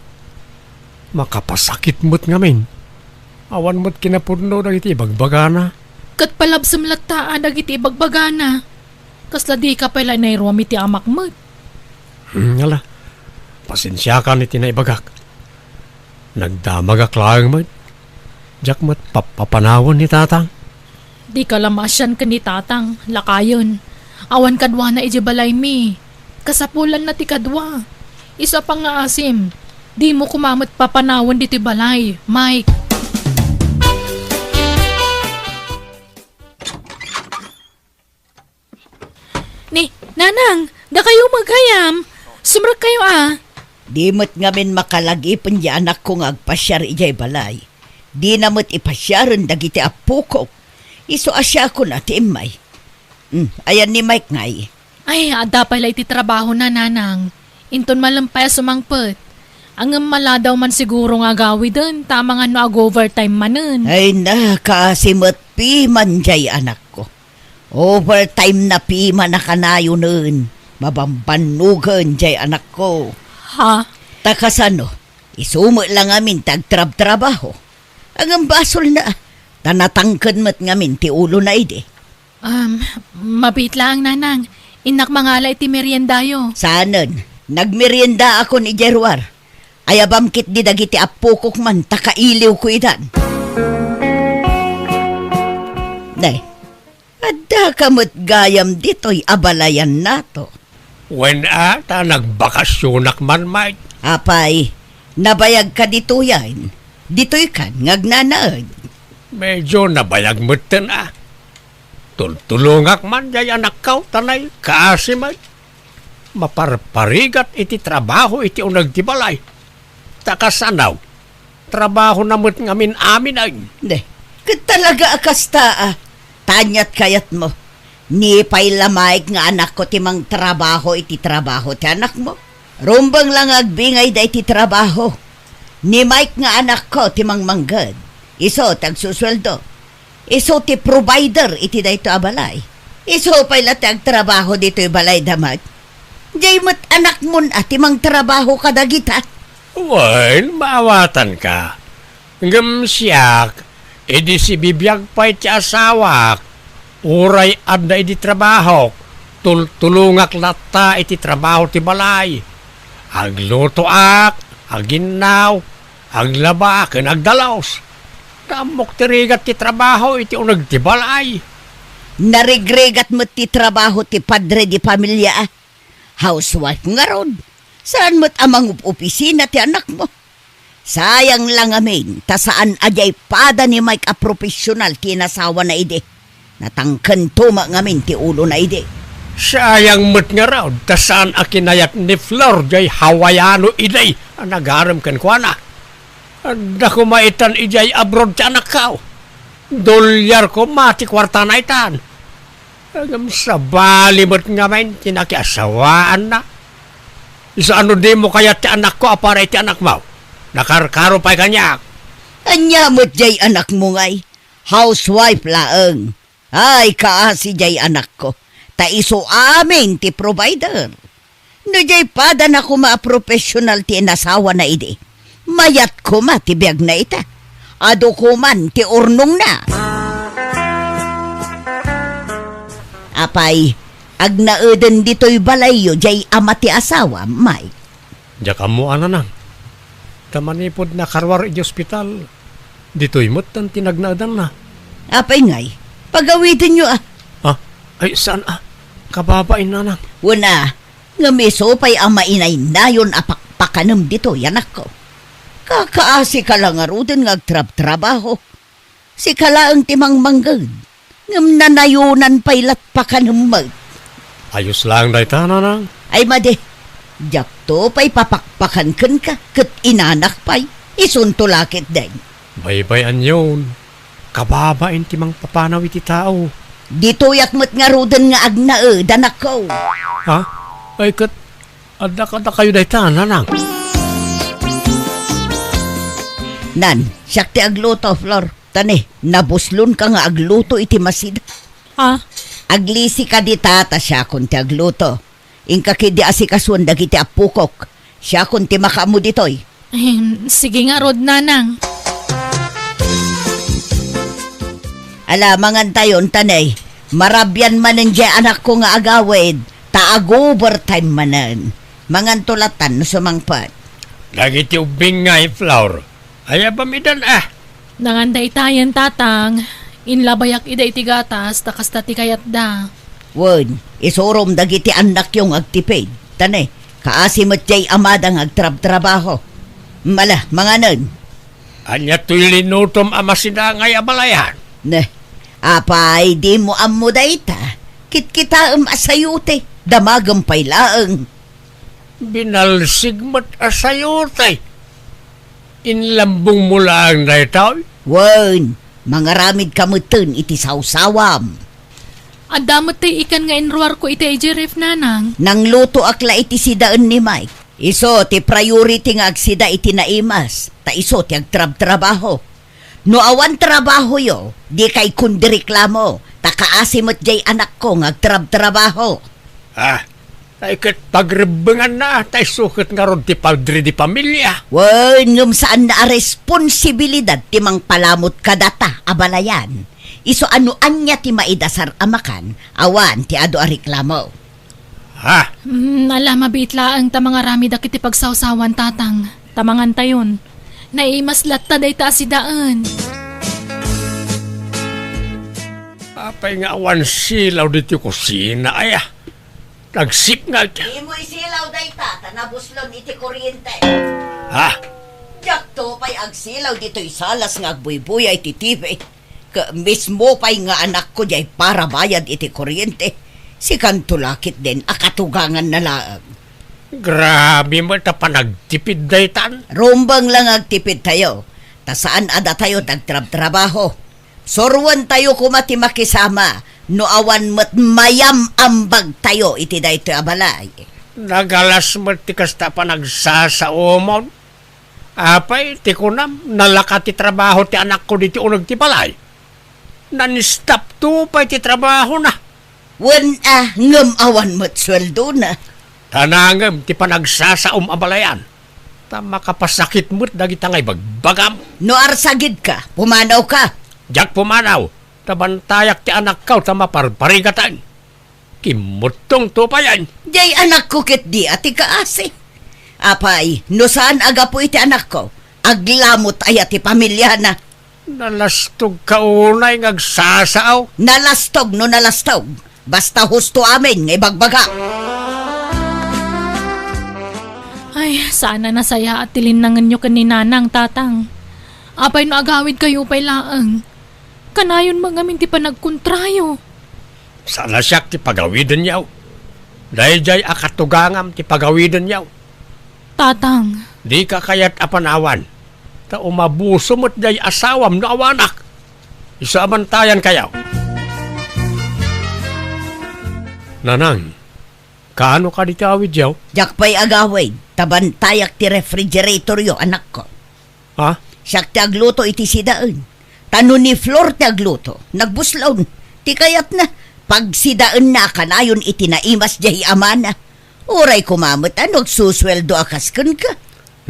Makapasakit met ngamin. Awan met kinapudno dagiti ibagbagana. Ket palabsem latta a dagiti ibagbagana. Kasla dika pay la inayruam iti amak met. Hmm, ala, pasensiakan iti naibagak. Nagdamagak laeng met. Diak met pappapanawen ni Tatang. Dika la maasian ken ni Tatang, lakayen. Awan kaduana idiay balaymi. Kasapulanna ti kadua. Isu a pangngaasim, dimo koma met papanawen ditoy balay, Mike. Ni, Nanang, dakayo met gayam. Sumrekkayo a. Di met ngamin makalagipen ti anakko nga agpasiar idiay balay. Dina met ipasiaren dagiti appokok. Isu a siakon a ti immay. Hmm, ayan ni Mike ngay? Ay, adda pay la iti trabahona, Nanang. Inton malem pay a sumangpet. Ngem maladaw man siguro nga agawiden, ta amangan no ag-overtime manen. Ay na, kaasi met piman diay anakko. Overtime na piman a kanayonen, mabambannogen diay anakko. Ha? Ta kasano, isu met la ngamin ti agtrabtrabaho. Ngem basolna, ta natangken met ngamin ti ulona idi. Um, mabiit laeng, Nanang. Innak mangala iti meriendayo. Saanen, nagmeriendaakon idiay ruar. Ayabam ketdi dagiti appokok man ta kailiwko idan. Nay, Addaka met gayam ditoy a balayannato. Wen a, ta nagbakasionak man, Mike. Apay, nabayagka ditoyen? Ditoykan nga agnanaed? Medyo nabayag metten a. Tultulongak man jay anakko, tanay, kaasi met. Maparparigat iti trabaho iti uneg ti balay. Ta kasano? Trabahona met ngamin amin ay. Ne, ket talaga a kasta a. Ta aniat kayatmo? Ni pay la Mike nga anakko ti mangtrabaho iti trabaho ti anakmo. Rumbeng la nga agbingayda iti trabaho. Ni Mike nga anakko ti mangmangged. Isu ti agsusueldo. Isu ti provider iti daytoy a balay. Isu pay la ti agtrabaho ditoy balayda, Mike. Jay met anakmon a ti mangtrabaho kadagita. Wen, maawatanka. Ngem siak, idi sibibiag pay ti asawak, uray adda idi trabahok, tultulongak latta iti trabaho ti balay. Aglutoak, aginnaw, aglaba ken agdalos. Ammok ti rigat ti trabaho iti uneg ti balay. Narigrigat met ti trabaho ti padre di pamilia, a. Housewife ngarud. Saan met a mangup-opisina ti anakmo. Sayang la ngamin, ta saan a jay pada ni Mike a professional ti inasawana idi. Natangken tuma ngamin ti ulona idi. Sayang met ngarud, ta saan a kinayat ni Flor jay Hawaiano idi a nagarem kenkuana. Adda koma itan idiay abroad ti anakko. Dolyar koma ti kuartana itan. Ngem sabali met ngamin ti nakiasawaanna. Isu a no dimo kayat ti anakko a para iti anakmo, nakarkaro pay kaniak. Ania met jay anakmo ngay? Housewife laeng. Ay, kaasi jay anakko. Ta isu amin ti provider. No jay padana koma a professional ti inasawana idi, mayat koma ti biagna ita. Adu koman ti urnongna. Apay, agnaeden ditoy balayyo jay ama ti asawa, Mike? Diak ammo a, nanang. Ta manipud nakaruar iti ospital, ditoy metten ti nagnaedanna. Apay ngay, pagawidenyo a. Ah, ay, saan a? Kababain, nanang. Wen a, ngem isu pay a mainaynayon a pakpakanem ditoy, anakko. Kakaasika la ngaruden nga agtrabtrabaho. Sika laeng ti mangmangged, ngem nanayonan pay lat pakanem met. Ayos laeng dayta, nanang. Ay madi, diakto pay papakpakan kenka, ket inanak pay, isunto la ketdin. Baybay-anyon, kababain ti mangpapanaw iti tao. Ditoyak met ngaruden nga agnaed, anakko. Ha? Ay, ket adda kadakayo dayta, nanang? Nan, siak ti agluto, Flor. Ta ne, nabuslonka nga agluto iti masida. Ah? Aglisika dita ta siakon ti agluto. Inka ketdi asikasuan dagiti appokok. Siakon ti makaammo ditoy. Ahem, sige ngarud, nanang. Ala, mangantayon, ta ne, marabian manen diay anakko nga agawid, ta ag-overtime manen. Manganto latan no sumangpet. Dagiti ubbing ngay, Flor. Ayabam idan a? Nangan daytayen, tatang. Inlabayak ida iti gatas, ta kasta ti kayatda. Wen, isurom dagiti annakyo nga agtipid. Ta ne, kaasi met diay amada nga agtrabtrabaho. Mala, manganen. Ania toy linutom a masidangay a balayan? Ne, apay, dimo ammo dayta? Kitkitaem a sayote, damagem pay laeng. Binalsig met a sayote. Inlambongmo laeng daytoy? Wen, mangaramidka metten iti sawsawam. Adda met ti ikan nga inruarko iti idiay ref, nanang. Nanglutoak la iti sidaen ni Mike. Isu ti priority nga agsida iti naimas, ta isu ti agtrabtrabaho. No awan trabahoyo, dikay kundi reklamo, ta kaasi met diay anakko nga agtrabtrabaho. Ah, ay ket pagrebbenganna, ta isu ket ngarud ti padre di pamilia. Wen, ngem saanna a responsibilidad ti mangpalamut kadata a balayan. Isu a no ania ti maidasar a makan, awan ti adu a reklamo. Ha? Hmm, ala, mabiit laeng ta mangaramid dagiti pagsawsawan, tatang. Ta mangantayon. Naimas latta dayta a sidaen. Apay nga awan silaw ditoy kusina, aya? Nagsipnget. Imoy silaw dayta, ta nabuslon iti kuryente. Ha? Diakto pay agsilaw ditoy salas nga agbuybuya iti T V. Ket mismo pay nga anakko diay parabayad iti kuryente. Sikanto la ketdin a katuganganna laeng. Grabe met a panagtipid daytan. Rumbeng la nga agtipidtayo, ta saan a datayo ti agtrabtrabaho. Suroentayo koma ti makisama no awan met mayam-ambagtayo iti daytoy a balay. Nagalas met ti kasta a panagsasaomon. Apay, ti kunam, nalaka ti trabaho ti anakko ditoy uneg ti balay. Nan-stop to pay ti trabahona. Wen a, ngem awan met sueldona. Ta nangem ti panagsasaom a balayan, ta makapasakit met dagita nga ibagbagam. No arsagidka, pumanawka. Diak pumanaw, ta bantayak ti anakko ta maparparigatan. Kimmuttong to payen. Diay anakko ketdi a ti kaasi. Apay, no saan a gapu iti anakko, aglamut aya ti pamiliana? Nalastogka unay nga agsasao. Nalastog no nalastog. Basta husto amin nga ibagbaga. Ay, saan a nasayaat ti linnangenyo ken ni Nanang, Tatang. Apay no agawidkayo pay laeng? Kanayon met ngamin ti panagkontrayo. Saan a siak ti pagawidenyo. Daydiay a katugangam ti pagawidenyo. Tatang. Dika kayat a panawan, ta umabuso met diay asawam no awanak. Isu a bantayankayo. Nanang, kaano kadi ti awidyo? Diak pay agawid, ta bantayak ti refrigeratoryo, anakko. Ha? Siak ti agluto iti sidaen. Ta no ni Flor ti agluto, nagbuslon. Ti kayatna, pagsidaenna a kanayon iti naimas diay amana. Uray koma met a no agsusueldo a kas kenka.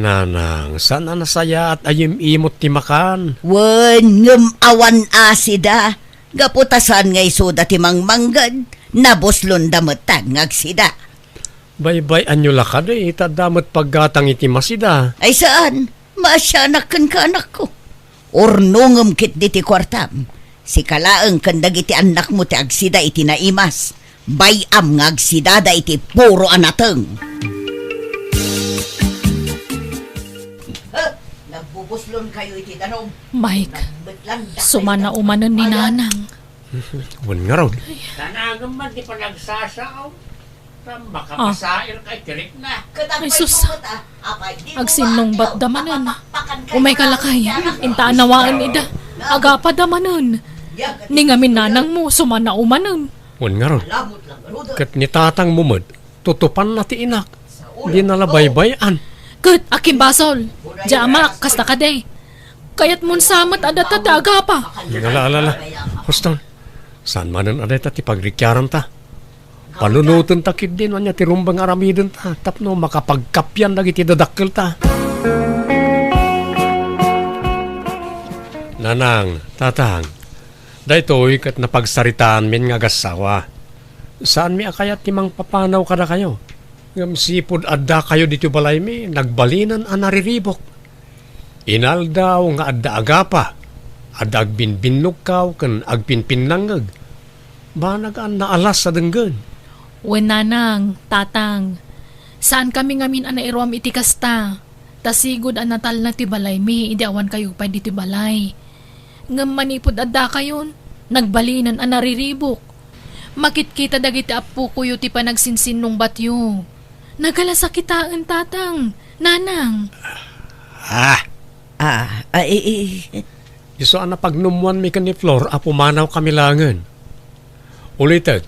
Nanang, saan a nasayaat a yim-imot ti makan? Wen, ngem awan asida. Gapu ta saan nga isuda ti mangmangged, nabuslonda metten nga agsida. Baybay-anyo la kadi, ta adda met paggatang iti masida. Ay saan, maasianak kenka, anakko. Urnongem ketdi ti kuartam. Sika laeng ken dagiti annakmo ti agsida iti naimas. Bay-am nga agsidada iti puro a nateng. Huh, nagbubuslonkayo iti danum. Mike, sumana umanen ni Nanang. Wen ngarud. Danagem man ti panagsasaom. Ah. Makapasair kay tirik na. Ay, sus. Agsinnungbatda manen. Umayka lakay, inta a nawaen ida. Agapada manen. Ni ngamin nanangmo, sumana umanen. Wen ngarud. Ket ni tatangmo met, tutupanna ti inak. Dina la baybay-an. Ket, akin basol. Diay amak, kasta kadi. Kayatmon sa met a data ti agapa. Ala, ala, ala. Husto. Saan manen a dayta ti pagrikiaranta? Panunotenta ketdi no ania ti rumbeng nga aramidenta tapno makapagkapian dagiti dadakkelta. Nanang, tatang, daytoy ket napagsaritaanmin nga agassawa. Saanmi a kayat ti mangpapanaw kadakayo. Ngem sipud addakayo ditoy balaymi, nagbalinen a nariribok. Inaldaw nga adda agapa, adda agbinbinnogkaw ken agpinpinnangngeg. Banag a naalas a denggen. Wen nanang, tatang, saankami ngamin a nairuam iti kasta, ta sigud a natalna ti balaymi idi awankayo pay ditoy balay. Ngem manipud addakayon, nagbalinen a nariribok. Makitkita dagiti appokoyo ti panagsinsinnungbatyo. Nagala sakitaen, tatang, nanang. Ah! Ah, ah, i-, i-, Isu a napagnummoanmi ken ni Flor a pumanawkami laengen. Ulitek,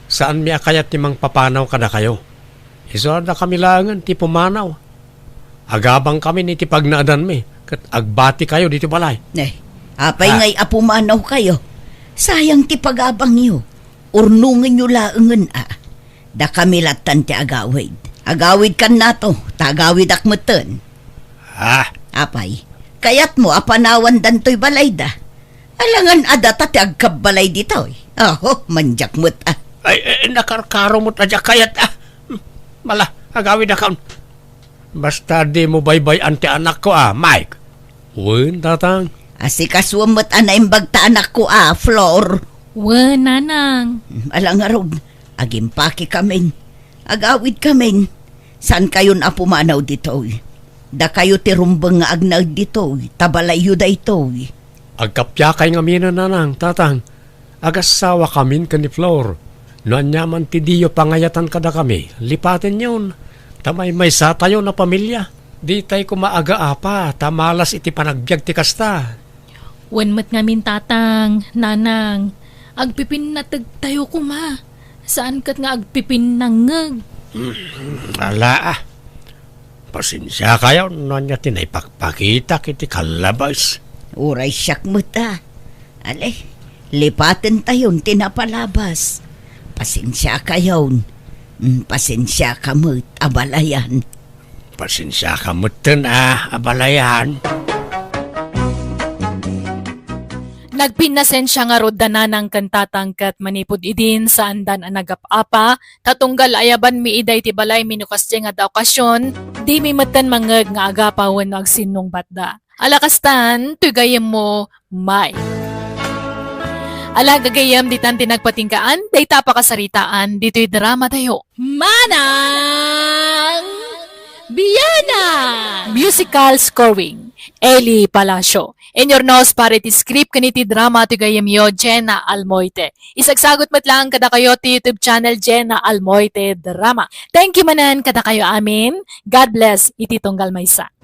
saanmi a kayat ti mangpapanaw kadakayo. Isu a dakami laengen ti pumanaw. Agabangkami iti pagnaedanmi, ket agbatikayo ditoy balay. Eh, apay Ah. ngay a pumanawkayo? Sayang ti pagabangyo. Urnongenyo laengen a. Dakami lattan ti agawid. Agawidkannato, ta agawidak metten. Ah. Apay, kayatmo a panawandan toy balayda? Alangan a data ti agkabbalay ditoy. Aho, mandiak met a. Ay, eh, nakarkaro met a diak kayat a. Hmm, mala, agawidakon. Basta dimo baybay-an ti anakko a, Mike. Wen, tatang. Asikasuem met a naimbag ta anakko a, Flor. Wen, nanang. Ala ngarud, agimpakekamin. Agawidkamin. Saankayon a pumanaw ditoy. Dakayo ti rumbeng nga agnaed ditoy, ta balayyo daytoy. Agkappiakay ngaminen, nanang, tatang. Agassawakamin ken ni Flor. No aniaman ti diyo pangayatan kadakami, lipatenyon. Ta maymaysatayon a pamilia. Ditay koma agaapa, ta malas iti panagbiag ti kasta. Wen met ngamin, tatang, nanang, agpipinnategtayo koma. Saan ket nga agpipinnangngeg. Mm, ala, ah. Pasensiakayon no ania ti naipakpakitak iti kallabas. Uray siak met, ah. Ale, lipatentayon ti napalabas. Pasensiakayon. Mm, pasensiaka met, abalayan. Pasensiaka metten a abalayan. Nagpinnasensia ngarud da nanang ken tatang ket manipud idin saandan a nagap-apa, ta tunggal ayabanmi ida iti balaymi no kasdiay nga adda okasion, dimi metten mangngeg nga agapa wenno agsinnungbatda. Ala kastan, toy gayyemmo, May. Ala gagayyem, ditan ti nagpatinggaan dayta a pakasaritaan ditoy dramatayo. Manang Biana! Musical scoring, Eli Palacio. Inyurnos para iti script ken iti drama ti gayyemyo, Jenna Almoite. Isagsagut met laeng kadakayo ti YouTube channel, Jenna Almoite Drama. Thank you manen kadakayo amin. God bless iti tunggal maysa.